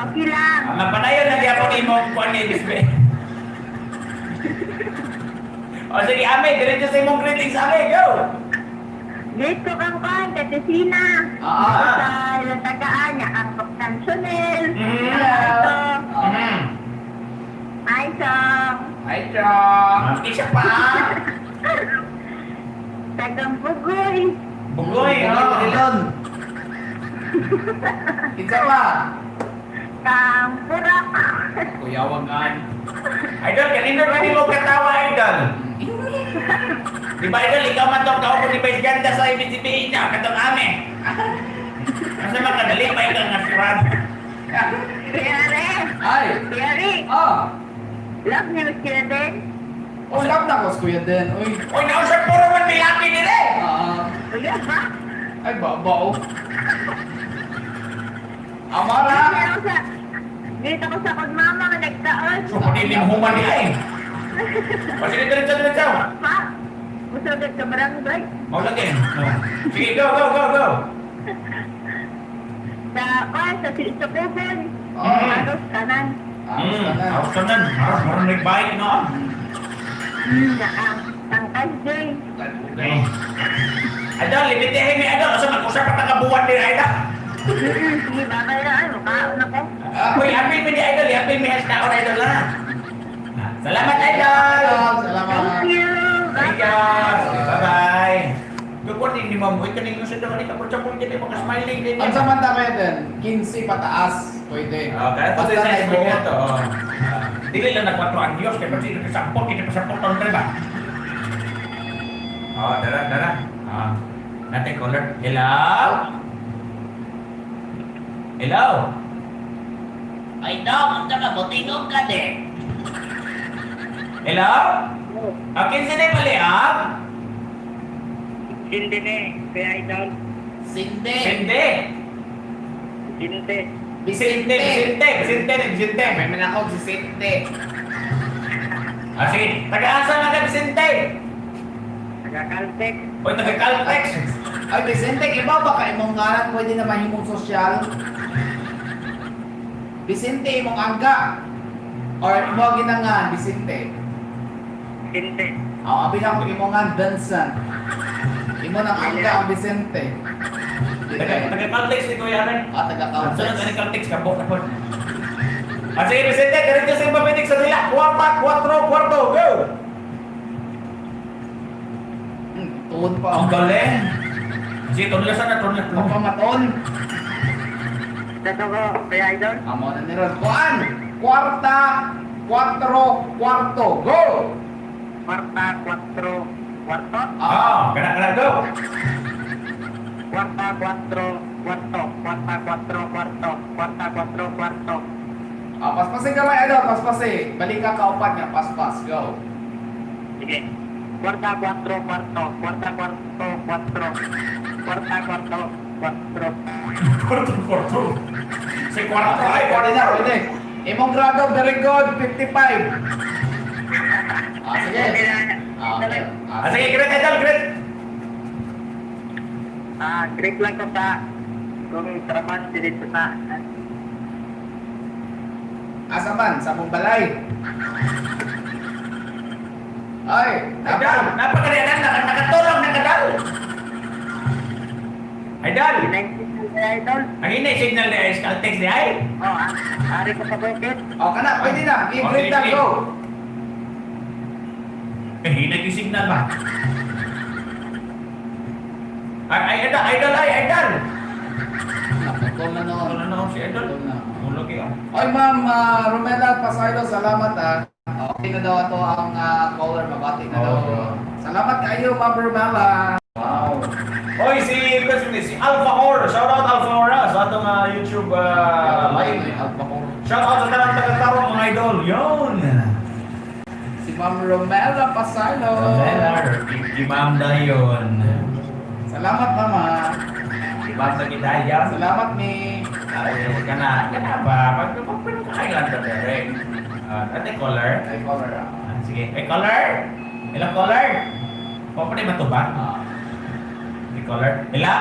Okay lang. Ang mapanayon na gyapon imong kuan ni display. O sige, Ame, diretso sa imong greetings, Ame, go! Great ko kang kan, Katisina. Ah. Sa ilang tagaan niya, ang Kaptan Chanel. Mm. Ito. Ay, Song. Hi, Chong. Isa pa! Tagang Bugoy. Bugoy, Bugoy, oh. Drilon. Kinsa pa? Kang Purak. Kuyawangan. Idol, kanino ba mo katawa, Idol? Di ba, Idol, ikaw man tong kaupo ni Vice Ganda sa ibig niya, katong ame. Kasi makadali pa ikaw nga si Rab. Kuya Ay. Kuya Rick. Ah. Love niyo, Kuya Den. Oh, love na ko si Kuya Den. Uy. Uy, nausap puro man milaki nila eh. Ah. Kuya ba? Ay, ba bao. Amara. Dito sa Dito ko sa kong mama nga nagtaon. So, pag human ni ay. O, sige, diretso, diretso. Pa. Musod sa barangay. Mau lagi. No. Sige, go, go, go, go. Sa kuan sa sa Kubon. Oh. Aros kanan. Aros tanan. Aros tanan. Aros, marang nagbike, no? Ang tangkas day. Okay. Idol, limitihin mi idol. Asa mag-usap pa taga buwan din, idol. Sige, babay na. Ay, mukhaon ako. Ah, Uy, apil mi ni idol. Apil mi has taon, idol, ha? Salamat, idol! Salamat. Thank you. Thank you. Bye-bye. Dukon ni ma'am, uy, kaning sa daw ni kapur-chapur kini mga smiling din. Ang sa man dami din, 15 pataas, pwede. Okay, ito Basta sa na screen ibuo. to. Oh. Ah, dili lang na 4 anyos kay kasi nakasampot kita pa sampot taon ba? Oh, dara dara. Ah. Natin caller. Hello? Hello? Ay, dong, ang ka, butingog ka de. Hello? Ah, kinsa na pali ah? Hindi ne, kaya idol. Sinde. Sinde. Hindi. Vicente, Vicente, Vicente, Vicente. May manakog si Sinte. Ah, sige. Taga-asa na ka, Vicente? Taga-Caltex. Oy, taga-Caltex. Ay, Vicente, iba ba ka imong ngalan pwede na mahimong sosyal? Vicente, imong angga. Or imo ginangan, Vicente. Hindi. Aw, abi na ko imong ngan Vincent. Imo nang angga ang Vicente. Taga-Caltex ni Kuya Ren. Ah, taga Sunod Caltex. ka ni Caltex, kabok na po. Ah, sige, Vicente, diretso sa ipapitik sa dila. Kwarta, kwatro, kwarto, go! Tuon pa. Ang galing. Sige, tunla sana, tunla. Mapamaton. Dato ko, kaya idol. Amo na ni Ron. Kuan! Kwarta, kwatro, kwarto. Go! Kwarta, kwatro, kwarto. Ah, kana, kana, go! Kwarta, kwatro, kwarto. Kwarta, kwatro, kwarto. Kwarta, kwatro, kwarto. Ah, paspasi kamay, ano? Paspasi. Balik ka kaupat nga, paspas. Go. Sige. Kwarta, kwatro, kwarto. Kwarta, kwarto, kwatro. Kwarta, kwarto, kwatro. Kwarto, kwarto. Si kwarto, ay, Pwede kwarto. na, pwede. Imong grado, very good, 55. Ah, sige. Ah, okay. Ah, sige, great, idol, great. Ah, great lang ko sa kung traman dito sa Asa man, sa mong balay. Ay, Idol, dapat. napakarianan, nakatulog na kadal. Idol, idol. ang ina signal ni Ice Caltex ni ay. Oh, ah, ari ko sa bukid. Oh, kana, pwede na. I-grade na, Okay, go. Eh, hina yung signal ba? Ay, ay, idol, idol, ay, idol. Naputol na noon. Ano na si idol? Putol na. Ulog eh, oh. Oy, ma'am, Romela Pasardo, salamat ah. Okay na daw ato ang caller, mabati na daw. Oo. Salamat kayo, Ma'am Romela. Wow. Oy, si si Alpha Core. Shout out Alpha Core ah, sa atong YouTube live. Alpha Core. Shout out sa tanang taga-tarong mga idol. Yun. Si Ma'am Romela Pasardo. Romela, si Ma'am Dayon. Salamat, mama. Si Ma'am Dagidayan. Salamat, mi. Ay, kana, kana ba? Pag pag pinakailan ka direct. Ah, ate caller. Ay, caller ah. Ah, sige, ay caller. Hello caller. O pa ba to ba? Ah. Ay caller. Hello.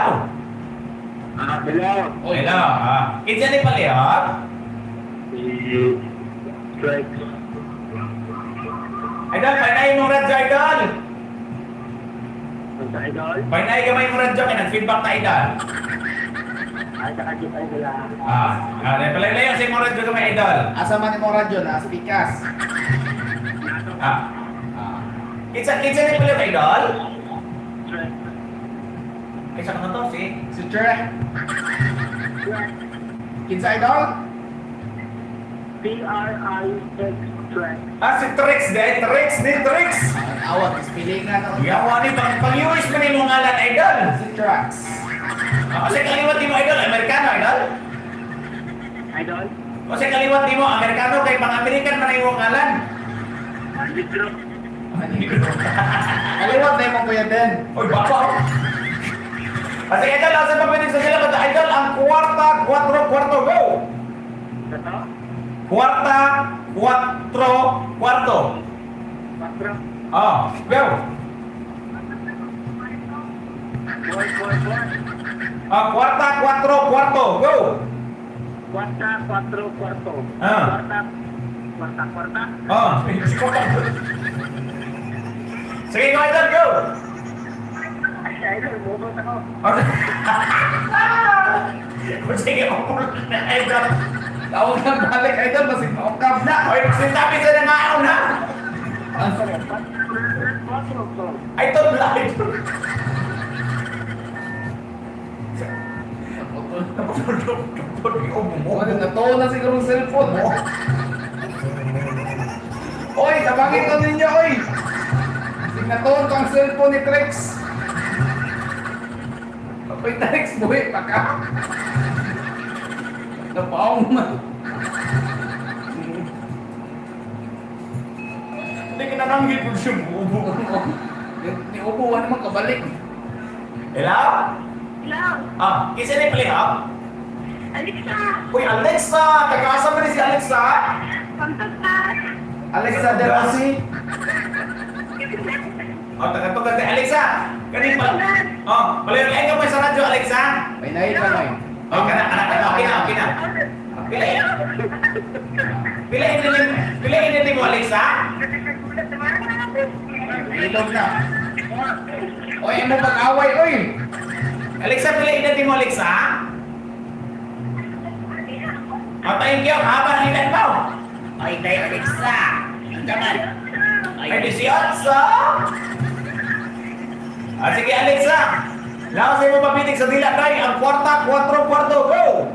Ah, hello. Oy. Hello. Ah, kinsa ni palihog? Si Strike. Idol, painay mo radyo, idol. Sa idol. Painay gamay mo radyo kay nag-feedback ta idol. Ay, sa kajit idol ah. Ah, ah, palay sa imong radyo gamay idol. Asa man imong radyo na speakers. Ah, Ah. kinsa kinsa ni palihog idol? Strike. Ay, sa to si. Si Che. Kinsa idol? P-R-I-X Strike. Ah, si Trix di Trix ni Trix. Ang awag ispilingan ako. Yawa ni pang pang-US man imong ngalan idol. Si Trax. Ah, kasi kaliwat nimo idol, Amerikano idol. Idol? Kasi kaliwat nimo Amerikano kay pang-American man imong ngalan. Negro. Kaliwat na imong kuya Den. Oy, baba. Kasi idol, asa pa pwede sa sila kada idol ang kwarta, cuatro, cuarto, go! Cuarta, cuatro, cuarto. Cuatro. Ah, go! Four, four, four. Ah, cuarta, cuatro, cuarto, go! Cuarta, cuatro, cuarto. Ah. Cuarta, cuarta, cuarta. Ah, sige, go, idol, go! Ay, idol, bubot ako. Sige, upol na, idol. Tawag na balik, idol. Basig maukab na. Oy, pasintabi sa nangaon, ha? Cuatro, four. Ay, ito, idol. Wala, natuon na siguro ang cellphone. Oy, tabangin to ninyo, oy! Basig natuon ko ang cellphone ni Trex. Oy, Trex, buhi pa ka. Napaong man. Hindi ka nananggit mo siya bubo. Ni ubo, wala naman kabalik. Hello? Hello? Ah, kinsa ni palihog? Alexa! Uy, Alexa! Tagaasa mo ni si Alexa? Pagtagtas! Alexa De Rossi. Oh, taga-tugas ni Alexa. Kani pa. Oh, palihog ay ka mo sa radyo, Alexa. May nait pa, may. Oh, kana kana kana okay na, okay na. Pila pila ini pila ini mo, Alexa? Ilog na. Oy, mo pag-away, oy! Alexa, pila edad mo, Alexa? Oh, thank you. Haba ng edad mo. Ay, tayo, Alexa. Ang gaman. Ay, 18. Ah, sige, Alexa. Laos mo papitik sa dila, tay. Ang kwarta, cuatro, cuarto, go!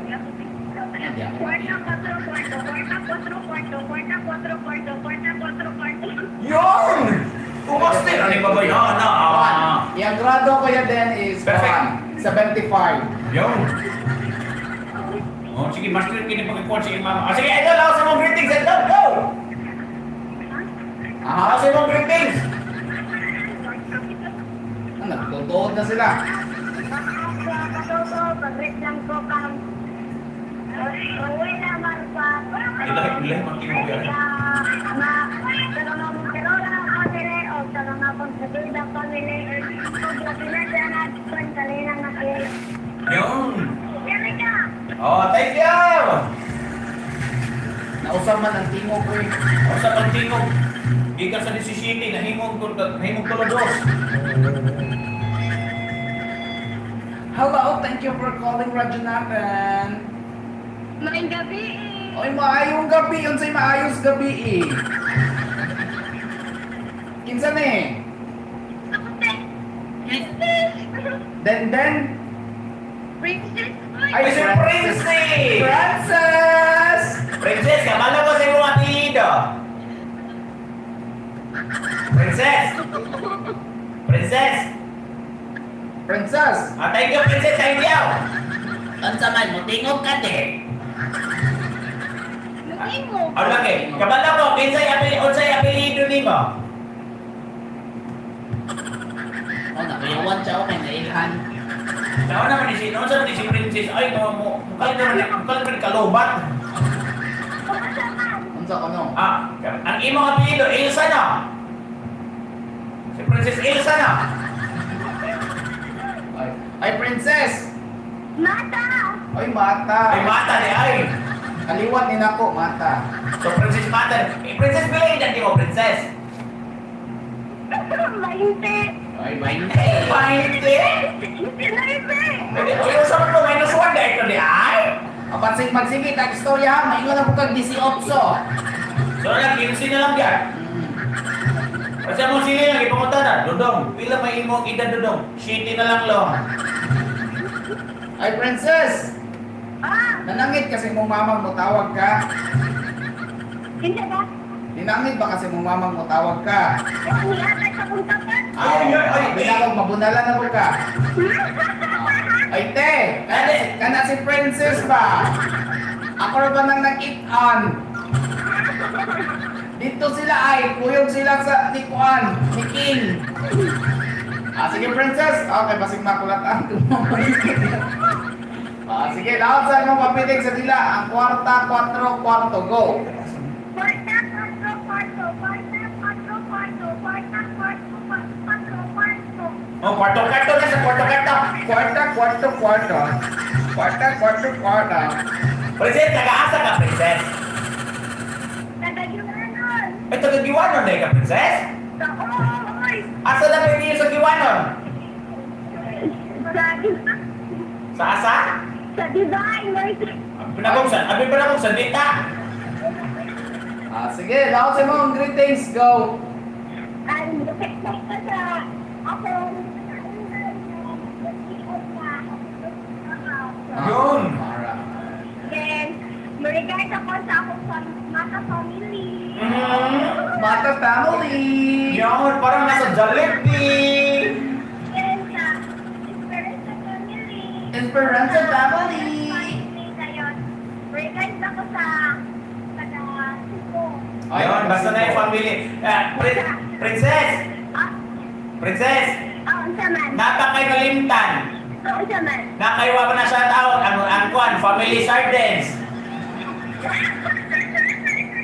Cuarta, cuatro, cuarto, cuarta, cuatro, cuarto, cuarta, cuatro, cuarto, cuarta, cuatro, cuarto. Yun! Umaste! Ano yung baboy? Oh, no. Ah. Yung grado ko yan then is Perfect. 75. Yun. Oh, sige, master kini pagkakuan sige mama. Ah, sige, idol, laos mo greetings, idol, go! Aha. Laos mo greetings. Ah, nagtutuod na sila. Katoto, pag-greet lang ko kang uwi naman pa. Ilahi, ilahi, magtingog yan. Ma, sa mga Monterola family o sa mga Ponsetida family o sa Pinadana, Pantalena na kayo. Yun! Erika! Oh, thank you! Nausap man ang tingog ko eh. O sa pagtingog, gikan sa 17, nahimog ko, nahimog tulo dos. Hello, thank you for calling Rajanathan. Maayong gabi. Oy, maayong gabi. Unsay maayos gabi eh. Kinsa ni? Princess! Den Den? Princess! Ay, Ay, si Princess! Princess! Princess, kabalo ko sa imong apelyido. Princess! Princess! Princess! Ah, thank you, Princess, thank you! Unsa man, motingog ka de. Mutingog. Oh, lagi. Kabalo ko, kinsay apelyido, unsay apelyido nimo? Oh, nakayawan siya kay nailhan. Naon naman ni si, naon sa man ni si Princess, ay, mo, mo, mukha naman kalubat. Unsa ko no? Ah, ang imong apelyido, Ilsa no? Si Princess Ilsa no? Ay, ay princess! Mata! Ay, mata. Ay, mata ni ay. Kaliwat ni nako, mata. So, Princess Mata. Eh, Princess, pila edad nimo, Princess? Mainte! Ay, 20. 20? Sinabi! Pwede, o yung sa mga -1 dahil ito di ay. Apansing magsige, tag istorya ha, maingon na po kag 18. So, lang, 15 na lang yan. Kasi mo sili lang, ipangunta na. Dodong, pila may imong edad, Dodong? 7 na lang, long. Ay, princess! Ah! Nanangit kasi mong mamang mo tawag ka. Hindi ba? Ninangit ba kasi mong mamang mo tawag ka? Oh, niatay sa kong tapat! Ay, ay, ay, Sabi na akong mabunalan na po ka. Ay, te! Kana si princess ba? Ako ra ba nang nag-it-on? Dito sila ay, kuyog sila sa ni Kuan, ni King. Ah, sige princess. Okay, basig makulatan. Ah, sige, laot sa imong papitig sa dila. Ang kwarta, kwatro, kwarto, go. Kwarta, kwatro, kwarto. Kwarta, kwatro, kwarto. Kwarta, kwatro, kwatro, kwarto. Oh, kwarto kwarto na sa kwarto kwarto. Kwarta, kwarto, kwarto. Kwarta, kwarto, kwarta. Princess, taga-asa ka, princess. Tagayuanon. Ay, taga-Giwanon na ka, princess. Sa oy. Asa na ba niyo sa Giwanon? Sa Sa asa? sa Divine Mercy. Abi na kong sa, abi pa na kong sa dita. Ah, sige, laot sa imong greetings, go. Ang ko sa akong Ah, Yun. Mara. Then, marigay ako sa akong mata family. Mata family. Yun, parang nasa Jollibee. Then, sa Esperanza family. Esperanza family. Ngayon, marigay ako sa taga Cebu. Ay, Ayun, basta na yung family. Eh, princess! Ah, Princess! ah, unsa man? Napa kay nalimtan. Ah, unsa man? Nakaiwa pa na shout out ang kuan, family sardines.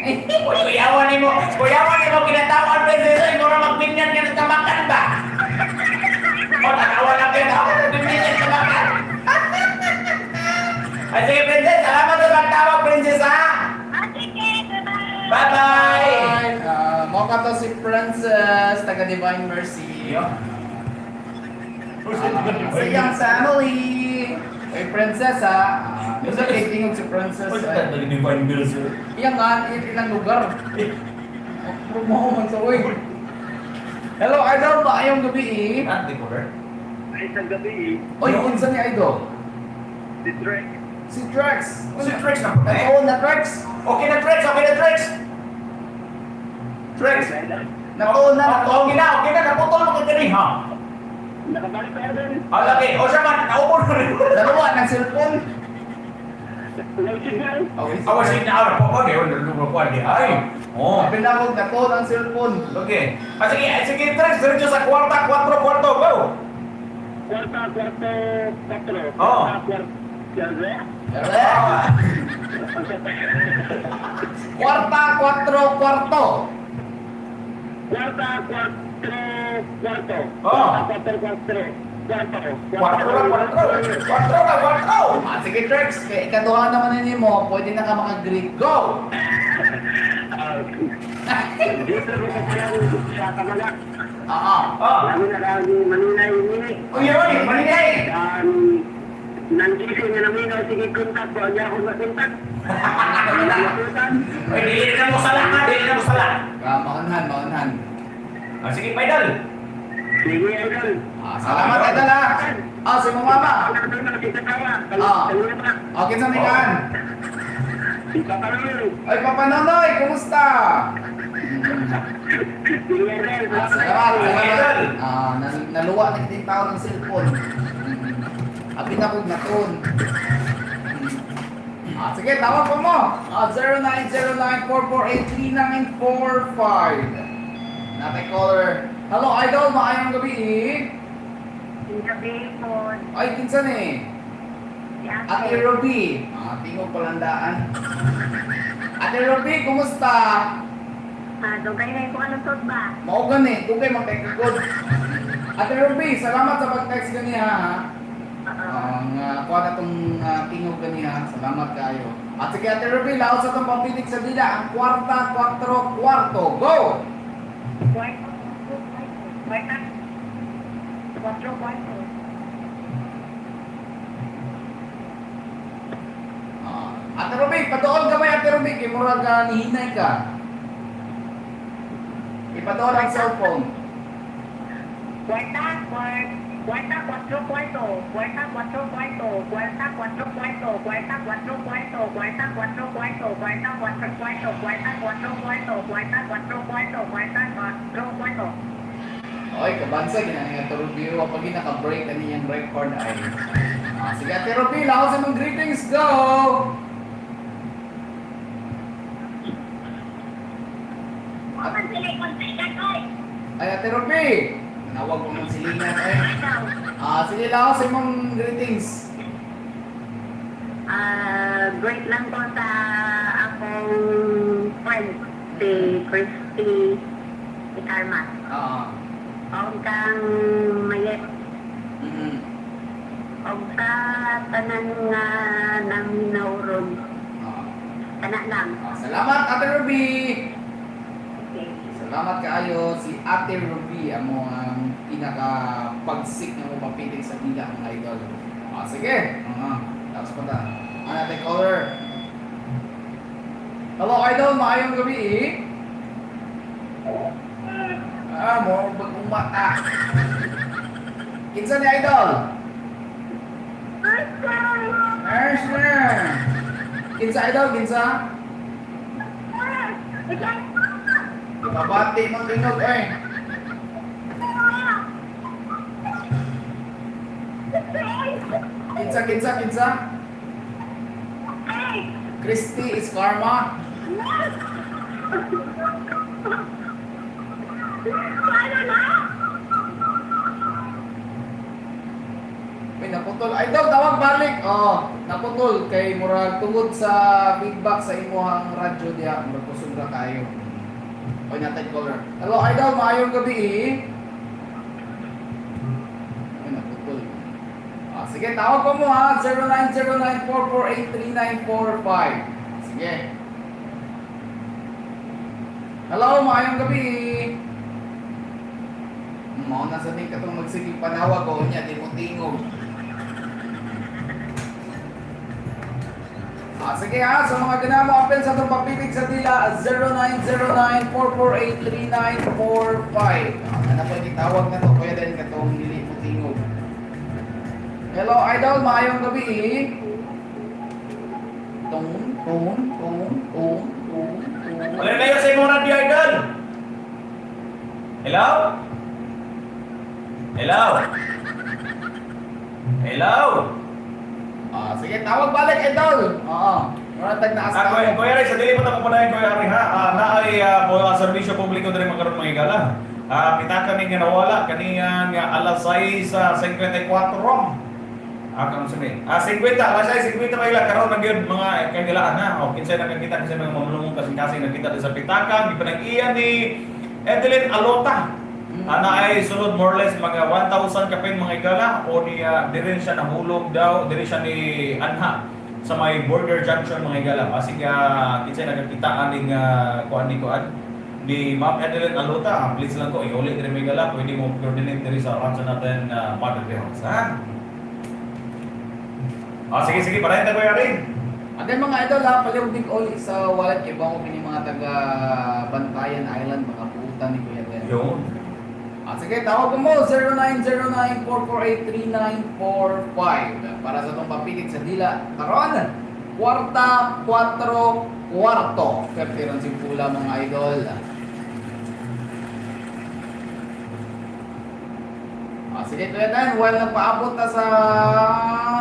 Uy, kuyawan nimo. Kuyawan nimo kinatawan princess ay mura magbinyan nga nagtamakan ba? O tanawa lang kayo ako magbinyan tamakan. Ay sige princess, salamat sa pagtawag princess ha. Ah, sige, bye-bye. Bye-bye. Ah, mo ka to si Princess taga Divine Mercy. Yun. Ah, sa iyang family. Oy, Princess ha. Ah, gusto kay tingog si Princess. Ay. Divine Bills. Iyang nga, ilang lugar. Promo man sa uy. Hello, Idol. Maayong gabi eh. Ah, di ko ba? Ay, isang gabi, Oy, unsa ni Idol? si Drake. Si Trex. Si Trex na po. Oo, na Trex. Okay na Trex, okay na Trex. Trex. Natuon na, natuon. Okay na, naputol mo kay kani ha. Nakabalik pa rin. Ah, lagi. O siya man, naupo na rin. Dalawa ng cellphone. Walang signal. Okay, Awa si na po ko di wala ko di ay. Oh. Pinakog na to ang cellphone. Okay. Ah, sige, ah, sige, Trex, diretso sa kwarta, kwatro, kwarto, go! Kwarta, kwarto, kwatro. Oo. Kwarta, kwarto. Kwarta, Kwarta, kwatro, kwarto. kwarta, kwatro, kwarto. Oo. Kwarta, kwatro, kwarto. Kwatro na, kwatro! Kwatro na, kwatro! Ah, sige, Trex. Kaya ikaduha naman na mo, pwede na ka makagreet. Go! Ah, Dito rin ko sa Kamalak. Ah, Ah. Lami na lang ni Maninay ni. Uy, uy, maninay! Nandito nga namin ang sige kontak ko. Ang ako na kontak. Kontak. Oy, dili na mo sala ha, dili na mo sala. Ah, maunhan, maunhan. Ah, sige, Paidal. Sige, idol. Ah, salamat, Idol, ah. Ah, si mong mama. Ah. Kanina pa. Okay, sa mikan. Si Papa Nonoy. Ay, Papa Nonoy, kumusta? Sige, idol. Ah, salamat, salamat. Idol. Ah, naluwa na kitang tao ng cellphone. Abi na kog naton. Ah, sige, tawag pa mo. Ah, 0909-448-3945. Natay caller. Hello, Idol. Maayong gabi eh. Gabi po. Ay, kinsan eh. Si Ate Ruby. Ah, tingog palandaan. Ate Ruby, kumusta? Ah, dugay na yung kung anong suot ba? Mao gani, dugay man kay kagod. Ate Ruby, salamat sa pag-text ganiha ha. Oo. Ang kuha na tong tingog ganiha. Salamat kayo. At sige Ate Ruby, laot sa tong pampitik sa dila ang kwarta, kwatro, kwarto. Go! Kwarto, kwarta, kwatro, kwarto. Ah, Ate Ruby, padool ka ba Ate Ruby? Kay murag nihinay ka. Ipadool ang cellphone. Kwarta, kwarta, kwarta, kwatro, kwarto. Kwarta, kwatro, kwarto. Kwarta, kwatro, kwarto. Kwarta, kwatro, kwarto. Kwarta, kwatro, kwarto. Kwarta, kwatro, kwarto. Kwarta, kwatro, kwarto. Kwarta, kwatro, kwarto. Kwarta, kwatro, kwarto. Oy, kabansa, ginani Ate Ruby. Wa pag naka-break ani iyang record ay. Ah, sige Ate Ruby, laos sa mong greetings. Go! Waman sila kontakan, oy. Ay, Ate Ruby! Nawag mo ng silingan ay. Ikaw. Ah, sige laos sa imong greetings. Great lang ko sa akong friend, si Christy Ikarma. Oo. Og kang Mayet. Og sa tanan nga naminawron. Oo. Kana lang. Ah, salamat, Ate Ruby! Okay. Salamat kaayo si Ate Ruby amo ang pinaka pagsik nga mo papitik sa dila, mga idol. Ah, sige. Tapos pa ta. Ano natin caller? Hello, idol, maayong gabi eh. Ah, mo bagong mata. Kinsa ni idol? Ershner. Kinsa, idol, kinsa? Mabati mong tingog eh. Kinsa, kinsa, kinsa? Christy is karma. May naputol. Idol, tawag balik. Oh, naputol kay murag tungod sa feedback sa imuhang radyo diha, murag kusog ra kayo. Oy, natay caller. Hello, idol, maayong gabi eh. Ay, naputol. Ah, sige, tawag ko mo ha. 0909-448-3945. Sige. Hello, maayong gabi. Mao na sa ning katong magsigig panawag o niya di mo tingog. Ah, sige ha, sa mga ganamo apel sa itong papitig sa dila 0909-448-3945. Ah, ano po tawag na to, kuya dahil katong dili mo tingog. Hello, idol, maayong gabi eh. Tong, tong, tong, tong, tong, tong. Wala na sa imong radio, idol. Hello? Hello? Hello? Ah, sige, tawag balik, idol. Oo. Mura tag naas Ah, ka. Kuya, Kuya Ray, sa dili pa ta padayon, Kuya Ray, ha. Ah, naay po serbisyo publiko diri magkaron mga higala. Ah, pitaka ni nga nawala kaniya nga alas 6:54. Ah, karon sa may. Ah, 50, alas 6:50 mga higala karon na gyud mga kailaan ha. O kinsay nakakita kasi mga mamulungong kasing-kasing nakita di sa pitaka, gipanag-iya ni Edeline Alota. Ana ay sulod more or less mga 1,000 kapin mga higala o niya diri siya nahulog daw, diri siya ni anha sa may border junction mga higala. Basig kinsay nakakita aning kuan ni kuan ni Ma'am Adeline Alota, please lang ko iuli diri mga higala, pwede mo coordinate diri sa rancho natin na Padre de House, ha? Ah, sige sige, padayon ta, Kuya Ring. And then mga idol ha, paliwdig uli sa wallet kay bango kini mga taga Bantayan Island, mga puta ni Kuya Ben. Yun. Ah, sige, tawag mo 0909-448-3945 para sa itong papilit sa dila. Karon, kwarta, kwatro, kwarto. Pwerte ron si Pula, mga idol. Ah, sige, Kuya Dan, while nagpaabot na sa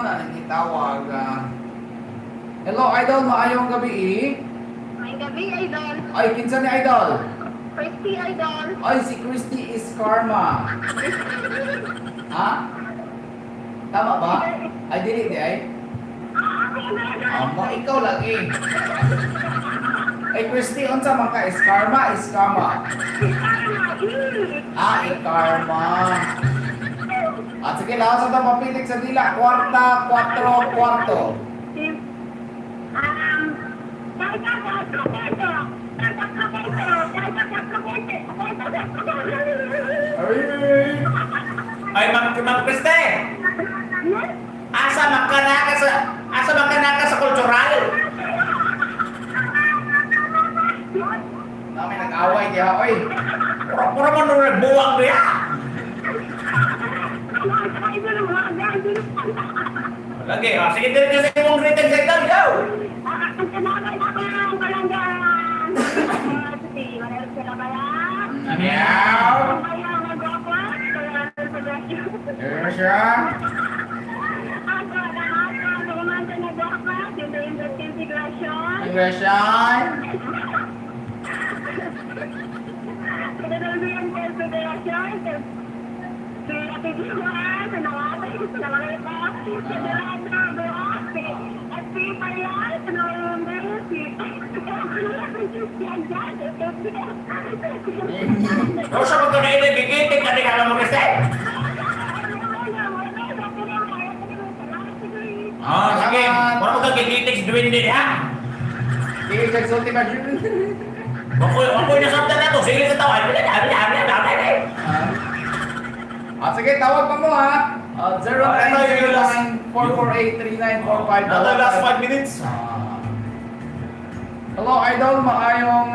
nanangitawag. Hello, idol, maayong gabi eh. May gabi, idol. Ay, kinsa ni idol? Christy, idol. Ay, si Christy is karma. Ha? Tama ba? Ay, dili di ay. Amo, ikaw lagi. Ay, Christy, unsa man ka? Is karma, is karma. Ah, karma. At sige, lahat sa papitik sa dila. Kwarta, kwatro, kwarto. Kwarta, cuatro, cuarto. Kwarta, cuatro, cuarto. Kwarta, cuatro, cuarto. Kwarta, cuatro, cuarto. Ay! Ay, Ma'am Kriste! Asa man ka naka sa asa man ka naka sa cultural? Namin nag-away, kaya oy. Pura mo nung nagbuwang diya. Lagi, ah, sige dili sa imong greetings idol, go. Meow! Yes, siya. Aggression. Si Palas, November, si... O sa mga na gigitik ka di mo kasi. Ah, sige. Salamat. Mura mo kang gigitik si Duwende ha. Sige, check sulti ba? Ako nasabtan na to. Sige sa tawa. Bla bla bla bla bla bla. Sige, tawag pa mo ha. Ah, ito yung last- 0909-448-3945. Nasa last 5 minutes. Hello, Idol. Maayong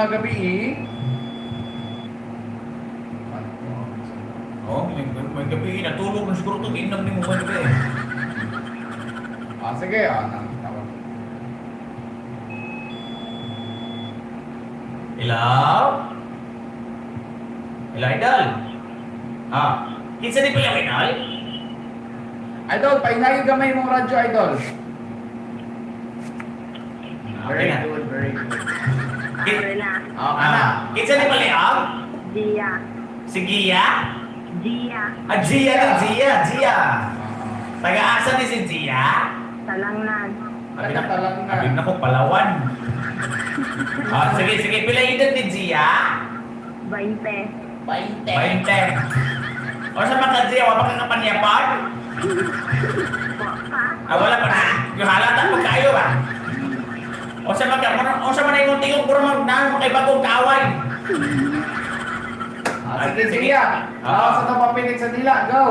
gabi. Oh, may gabi. Natulog na siguro ito. Inam ni mo ba gabi? Sige, tawag. Hello? Hello, Idol. Ah, kinsa ni pala Idol? Idol, painayo gamay mong radyo, Idol. Okay Very na. good, very good. Wala. Ana. Ah, kinsa ni pala ah? Gia. Si Gia? Gia. Ah, Gia na, Gia, Gia. Taga-asa ni si Gia? Talangnan. Abi na, Taga-Talangnan. abi na ko, Palawan. Ah, sige, sige. Pila edad ni Gia? 20. 20. O sa mga Gia, wala ka kapanyapan? Pa. Ah, wala pa na. Yung halata pa kayo ba? O sa mga, o sa mga imong tingog, puro mag na, makibagong kaaway. Sige, sige. Sa itong papilig sa dila. Go!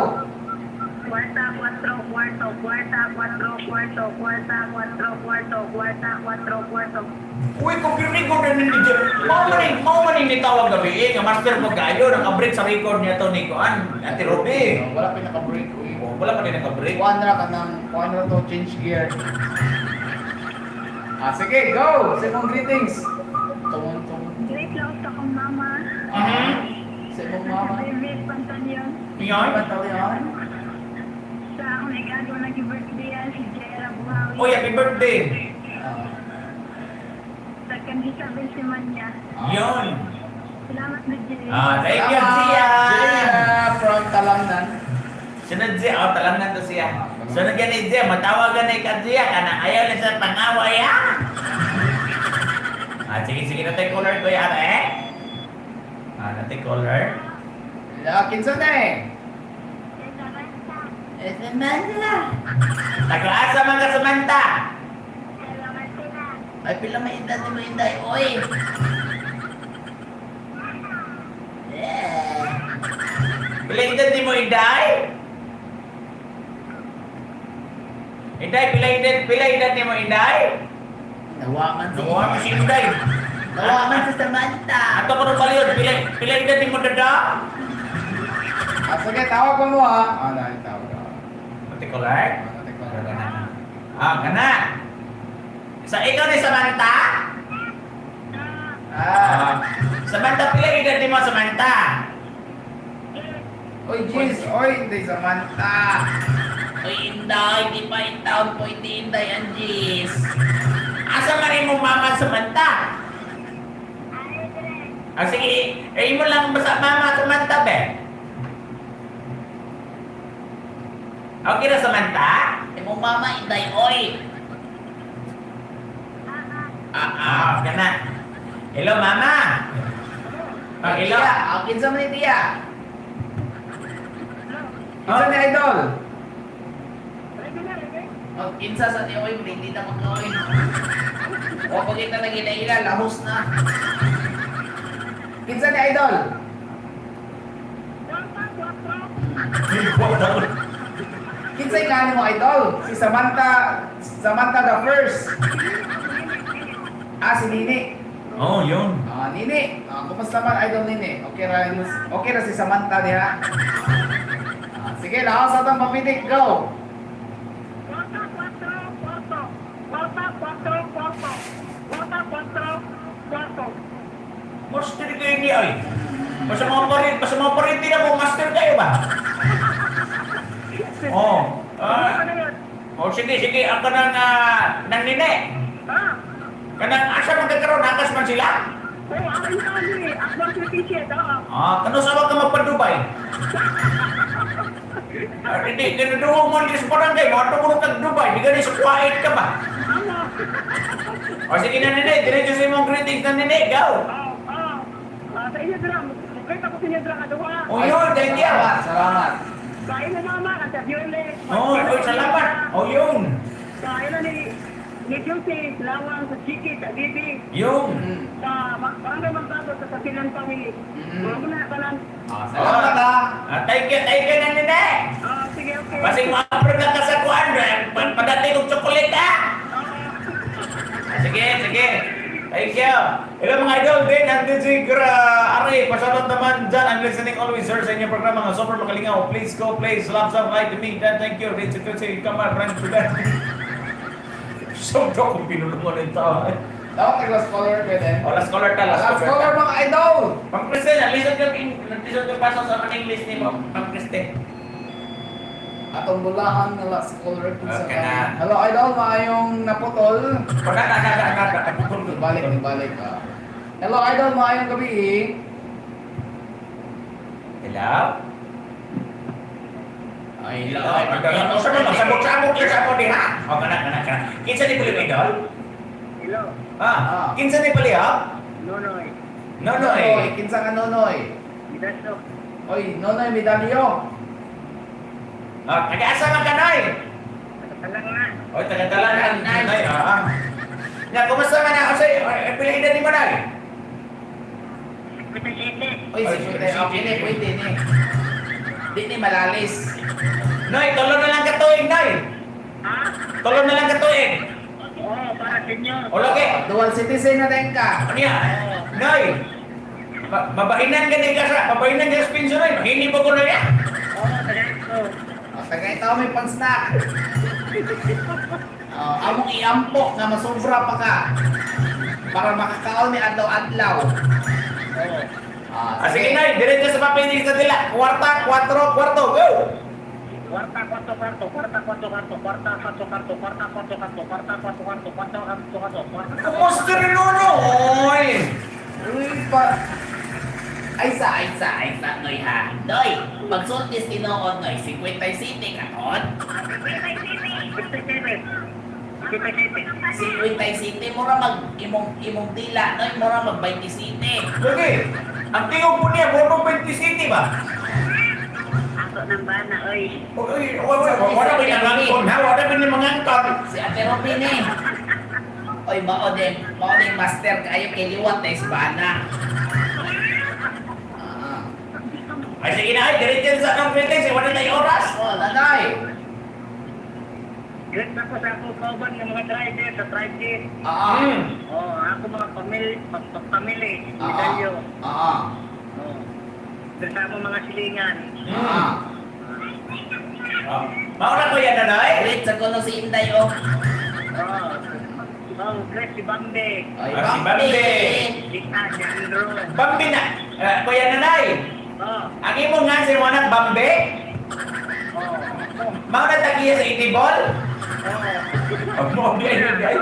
Cuarta, cuatro, cuarto, cuarta, cuatro, cuarto, cuarta, cuatro, cuarto, cuarta, cuatro, cuarto. Uy, kung record na ni DJ. Mao man ni nitawag gabi eh, nga master mo kayo, naka-break sa record niya to ni Kuan, Ate Ruby. Wala pinaka-break. Uy. Oh, wala pa din naka-break. Kuan ra ka ng, kuan ra to, change gear. Sige, go! Sa imong greetings. Tumon, tumon. Great lang sa akong mama. Sa imong mama. David Pantaleon. Ngayon? Pantaleon. Sa akong nag-agaw nag-birthday yan, si Jera Buhawi. Uy, happy birthday. Sa Isabel Simanya. Yun. Salamat na, Jay. Ah, thank you, Salamat, Gia. Gia from Talangnan. Sunod Gia, oh, talang na to siya. Sunod yan ni Gia, matawagan na ikaw Gia, kana ayaw na sa pangaway ah. Sige, sige, natay color ko yan eh. Natay color. Kinsa na eh. Taga-asa man ka Samantha. Salamat sila. Ay, pila may edad ni mo inday, oy. Yeah. Pila edad ni mo Inday? Inday, pila edad ni mo Inday? Nawaman si Nawa mo si Inday. Nawaman si Samantha. Ato ko nung baliyon, pila edad ni mo dada? Sige, tawag pa mo ha. Na, tawag. Ate color? Natay color. Kana. Sa ikaw ni Samantha? Samantha, pila edad ni mo Samantha? Oy, jeez. Oy, hindi Samantha. Oy, Inday, di pa in town po, hindi Inday ang Gis. Asa man imo mama Samantha? Sige, eh, imo lang basta mama Samantha be. Okay na Samantha? Imong mama, Inday, oy. Kana. Hello mama. Hello. Tiya, kinsa man ni Tiya? Kinsa ni Idol? Oh, kinsa sa ni oy, hindi na magkaoy. O pag kita nagila-ila, lahos na. Kinsa ni Idol? Cuarta, cuatro. Kinsa yung mo Idol? Si Samantha, Samantha the first. Si Nini. Oh, yun. Nini. Kumusta man Idol Nini? Okay ra si Samantha diha. Sige, laos sa atong papitik. Go! Cuarta, cuatro, cuarto. Cuarta, cuatro, cuarto. Cuarta, cuatro, cuarto. Master kayo ni ay. Basta mga parin, basta mga parin din ako, master kayo ba? Oh. Ano yun? Oh, sige, sige, ang kanang nang nini. Ah, Kanang asa man kakaroon, akas man sila. oh, ako yung tao eh. Akbar T-shirt, oo. Kano sa ka magpa-Dubai? Ah, hindi, ginaduwag mo diri sa barangay, mga mo kag Dubai, di gani sa Kuwait ka ba? Ano? O sige na nene, diretso sa imong greetings na nene, go! Oh, oh. Ah, sa inyo dra, kahit ako sa inyo dra kaduha. O yun, thank you! Salamat, salamat. Sa inyo mama, at sa Violet. Oh, oy, salamat! O yun! Sa inyo ni Josie, Lawang, sa Chiki, sa Bibi, Yun! Sa Barangay Magbago, sa Sasilan Family. Mga muna, tanan. Ah, salamat ah. Ah, thank you na nene! Ah, sige, okay. Basig ma-approve lang ka sa kuan, padating kong chocolate ha! Ah, sige, sige. Thank you. Hello mga idol, din ang DJ Gra Ari, pasalamat naman dyan. I'm listening always sir sa inyong programa nga super makalingaw. Please go please love some like to me. Dan, thank you. Richard Tutsy, come on, friend to that. So, kung pinulungan ng tao. Tawag kay last caller pwede. O, last caller ta, last Last caller caller. mga idol. Ma'am Kristen, nalisod ka, nalisod ka pasok sa mga English ni Ma'am Kristen. Atong bulahan nga last caller kung sa Okay na. Hello idol, maayong naputol. Wala na, na, na, na, na. Balik, balik. Ah. Hello idol, maayong gabi. Hello? Ay, Hello. Ano sa mga sabog-sabog ka sa ako diha? O, kana, kana, kana. Kinsa ni puli idol? Hello. Ah, kinsa ni pali ha? Nonoy. Nonoy. Nonoy, kinsa ka Nonoy? Midaso. Oy, Nonoy Medalyo. Ah, taga-asa man ka, Noy? Talang na. Oy, taga-talan. Nonoy, ah. Nga, kumusta man ako sa'yo? Ay, pila edad ni mo, Noy? 57. Oy, Oy, si pwede. Okay ni, pwede ni. Di ni malalis. Noy, tulo na lang katuig, Noy. Ha? Tulo na lang katuig. Oo, para senior. O, lagi. Dual citizen na din ka. Ano yan? Noy, mabainan ka ni ka sa, mabainan ka sa pension, Noy. Maghini mo ko, Noy, ah. Oo, taga-ito. Oh, taga ito may pan-snack. Oh, among iampo nga masobra pa ka. Para makakaon ni adlaw-adlaw. Oo. Ah, Ah, sige, Noy, diretso sa papinig sa dila. Kwarta, kwatro, kwarto, go! Kwarta, kwarto, kwarto, kwarta, kwarto, kwarto, kwarta, kwarto, kwarto, kwarta, kwarto, kwarto, kwarta, kwarto, kwarto, kwarta, kwarto, kwarto, kwarta. Kumusta rin, Nonoy? Uy, pa. Ay sa, ay sa, ay sa, Noy ha. Noy, pagsultis tinuod, Noy, 57 ka ton. 57. 57. 57, mura mag, imong, imong dila, Noy, mura mag 27. Lagi, ang tingog po niya, Bono 20 City ba? Ako ng bana, oy. Uy, uy, uy, wala ba yung angkon, ha? Wala ba yung mga angkon? Si Ate Robin eh. Oy, mao din master kayo kay liwat na isbana. Ah. Ay, sige na, ay, diretso sa anong greetings, eh, wala tayong oras. Oh, nanay. Great na ko sa akong kauban ng mga driver sa private. Ah. Oh, ako mga pamilya, pamilya, medalyo. Ah. Oh. Dito sa akong mga silingan. Ah. Oh, mauna ko yan, Nonoy. Great sa kuno si Inday oh. Oh. Oh, great si Bambi. Ay, Ah, si Bambi. Si ah, si Andrew. Bambi na. Eh, Kuya Nonoy, Oh, ang imong nga si Monang Bambi, oh. mauna tagiya sa itibol. Oh. Oh, mo di ay.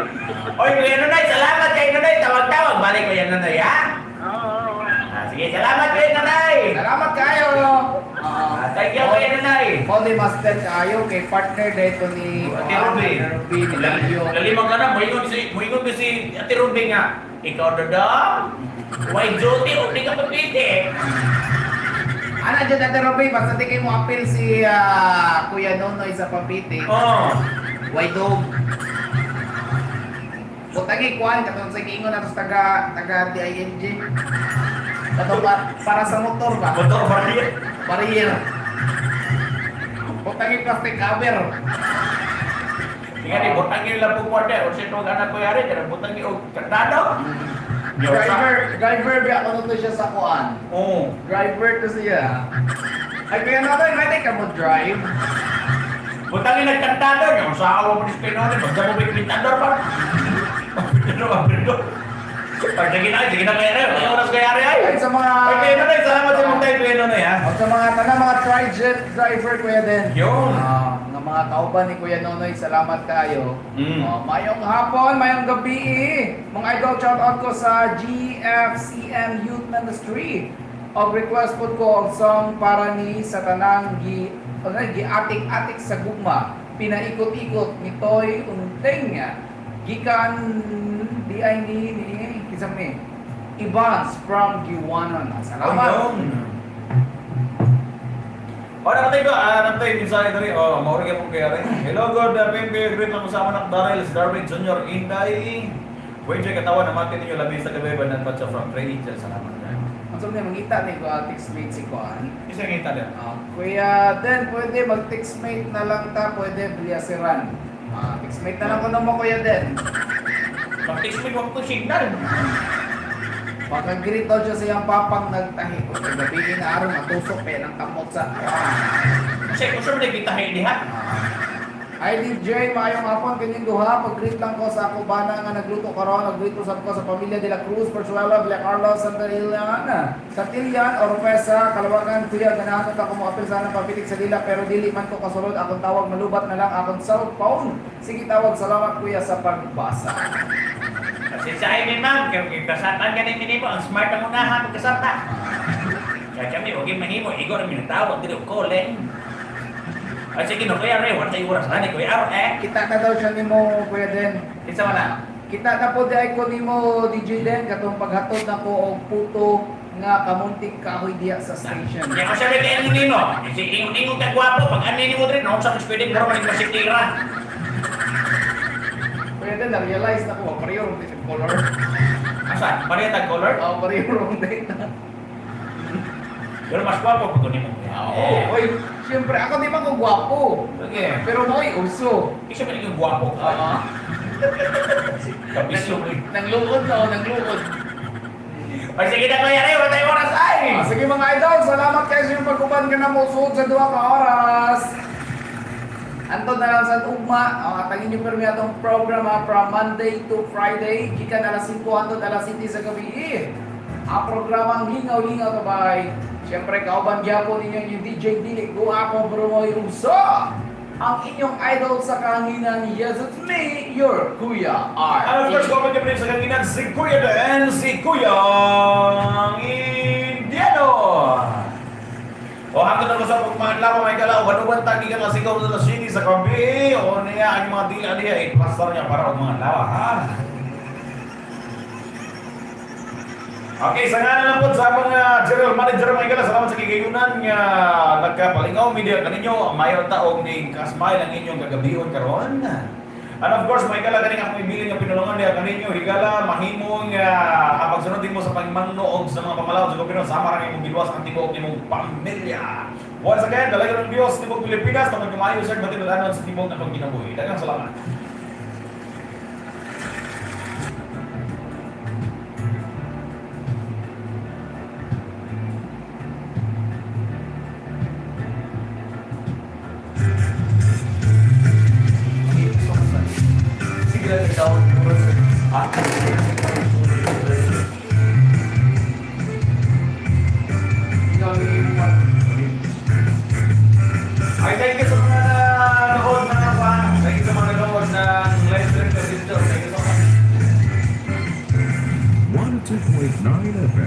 Oy, Kuya Nonoy, salamat kay Nonoy. Tawag-tawag. Balik Kuya Nonoy, ha? Oo, oo, oo. Ah, sige, salamat Kuya Nonoy. Salamat kayo. Ah, Ah. thank you, Kuya Nonoy. Mao di master kayo kay partner dito ni Ate Ruby. Ate Ruby Medalyo. Lalimang ka na, muingon si Ate Ruby nga. Ikaw na daw. Why duty o di ka papiti? Ana dyan Ate Ruby, basta di kayo mo appeal si ah, Kuya Nonoy sa Pampiti. Oh. Why dog? Butangi kuan katong sa giingon nato sa taga taga DILG. Katong para sa motor ba? Motor ba rin? Barrier. Butangi plastic cover. Nga ni, butang yung lang po kwarta. O siya itong anak ko yari, kaya butang yung kandado. Driver, driver ba ako to siya sa kuan. Oo. Driver to siya. Ay Kuya Nonoy, pwede ka mo drive. Butang yung nagkantado. Yung sa awa mo ni Spinone, magda mo may kwintador pa. Pagpindor, pagpindor. Pag sige na kaya rin. May oras kaya rin ay. Ay sa mga Oy, Kuya Nonoy, salamat sa imong time, Kuya Nonoy, ha? O sa mga tanang mga trijet driver Kuya Den. Yun. Ah, nga mga kauban ni Kuya Nonoy, salamat kayo. Oh, mayong hapon, mayong gabi. Eh. Mga idol, shout out ko sa GFCM Youth Ministry. Og request po ko og song para ni sa tanang gi ano, giatik-atik sa gugma, pinaikot-ikot ni Toy Unting. Gikan di ay ni kinsa ni Evans from Giwanon. Salamat. Ayun. O, nakatay ko. Nakatay mensahe diri. O, mauri ka pong kaya rin. Hello, God. PMP, greet lang ko sa anak Daryl, si Darwin Jr. Inday. Wait, katawa na mati ninyo labi sa gabi ba ng batsa from Trey Angel. Salamat. Ang sabi niya, mangita ni ko text mate si Kuan. Isa nga ita Ah, Kuya Den, pwede mag-text mate na lang ta, pwede Villasiran. Text mate na lang ko mo, Kuya Den. Mag-text me, wag ko signal. Pagka-greet daw siya sa iyang papang nagtahi. Kung gabi na araw, matusok pa yan ang kamot sa. Kasi kung saan nagkita diha. Ay, DJ, maayong hapon kanyang duha. Pag-greet lang ko sa ako bana nga nagluto karon, nag-greet ko sa ko sa pamilya de la Cruz, Persuela, Villa Carlos, Santillan, Santillan, Oropesa, Kalawakan, Kuya, ganahan ko ako moapil sana papitik sa dila pero dili man ko kasulod akong tawag malubat na lang akong cellphone. Sige tawag, salamat kuya sa pagbasa. Kasi sa amin, ma'am, kaya kasatan ka ni minimo, ang smart ang unahan, magkasata. Kaya kami, huwag yung mahimo, igor ang minatawag, dili ko call eh. Ay, sige, no, kuya Ray, wala tayo oras na ni Kuya Aaron, eh. Kita na daw siya nimo Kuya Den. Kinsa man na? Kita na po di ay ko nimo DJ Den katong paghatod na ko og puto nga kamunting kahoy diya sa station. Kaya ko sabi kayo nino, si ingon ka gwapo, pag ano ni mo rin, no, sa pwede mo rin masitira. Kuya Den, na-realize na ko, pareho rong dito color. Asa? Pareha tag color? Oo, pareho rong dito. Pero mas gwapo pag kunin mo. Oo, oy, siyempre ako di man ko gwapo. Sige. Pero mo'y uso. Isa man yung gwapo ka. Oo. Kapisyo mo. Nangluod na, oh, nangluod. Ay, sige na, Kuya Ray, wala tayo oras ay. Sige mga idol, salamat kayo sa inyong pag-uban ka na mo suod sa duha ka oras. Antod na lang sa ugma, ang atangin niyo permi atong programa from Monday to Friday, gikan alas 5 hangtod alas 7 sa gabi. Ang programang Lingaw-Lingaw Tabay. Siyempre, kauban gyapon ninyo yung DJ Dili Guapo Brumoy Uso. Ang inyong idol sa kahanginan, yes, it's me, your Kuya R. And of course, comment nyo sa kanina si Kuya Dan, si Kuya Indiano. O hanggang na sa pagmahanlaw, mga ikala, o ganuban tagi ka kasi ikaw sa sini sa kabi, o niya ang mga dila niya, i-plaster niya para og mga lawa, ha? Okay, sa nga na lang po sa mga general manager mga ikala, salamat sa kigayunan nga nagkapalingaw media kaninyo, mayo taog ning kasmile ang inyong kagabion karon. And of course, mga higala, ganing akong ibilin nga pinulungan niya kaninyo, higala, mahimong ang pagsunod din mo sa pagmangnoog sa mga pamalaw sa gobyerno, sama ra imong giluwas ang tibuok nimong pamilya. Once again, dalaga ng Diyos, tibok Pilipinas, tungkol kumayo sir, batid sa tibok na pagkinabuhi. Daghang salamat. Sige lang, ikaw. Ah, Ikaw yung Ay, thank you sa mga nanood na pa. Thank you sa mga nanood ng live stream kasi dito. Thank you so much. 102.9 FM.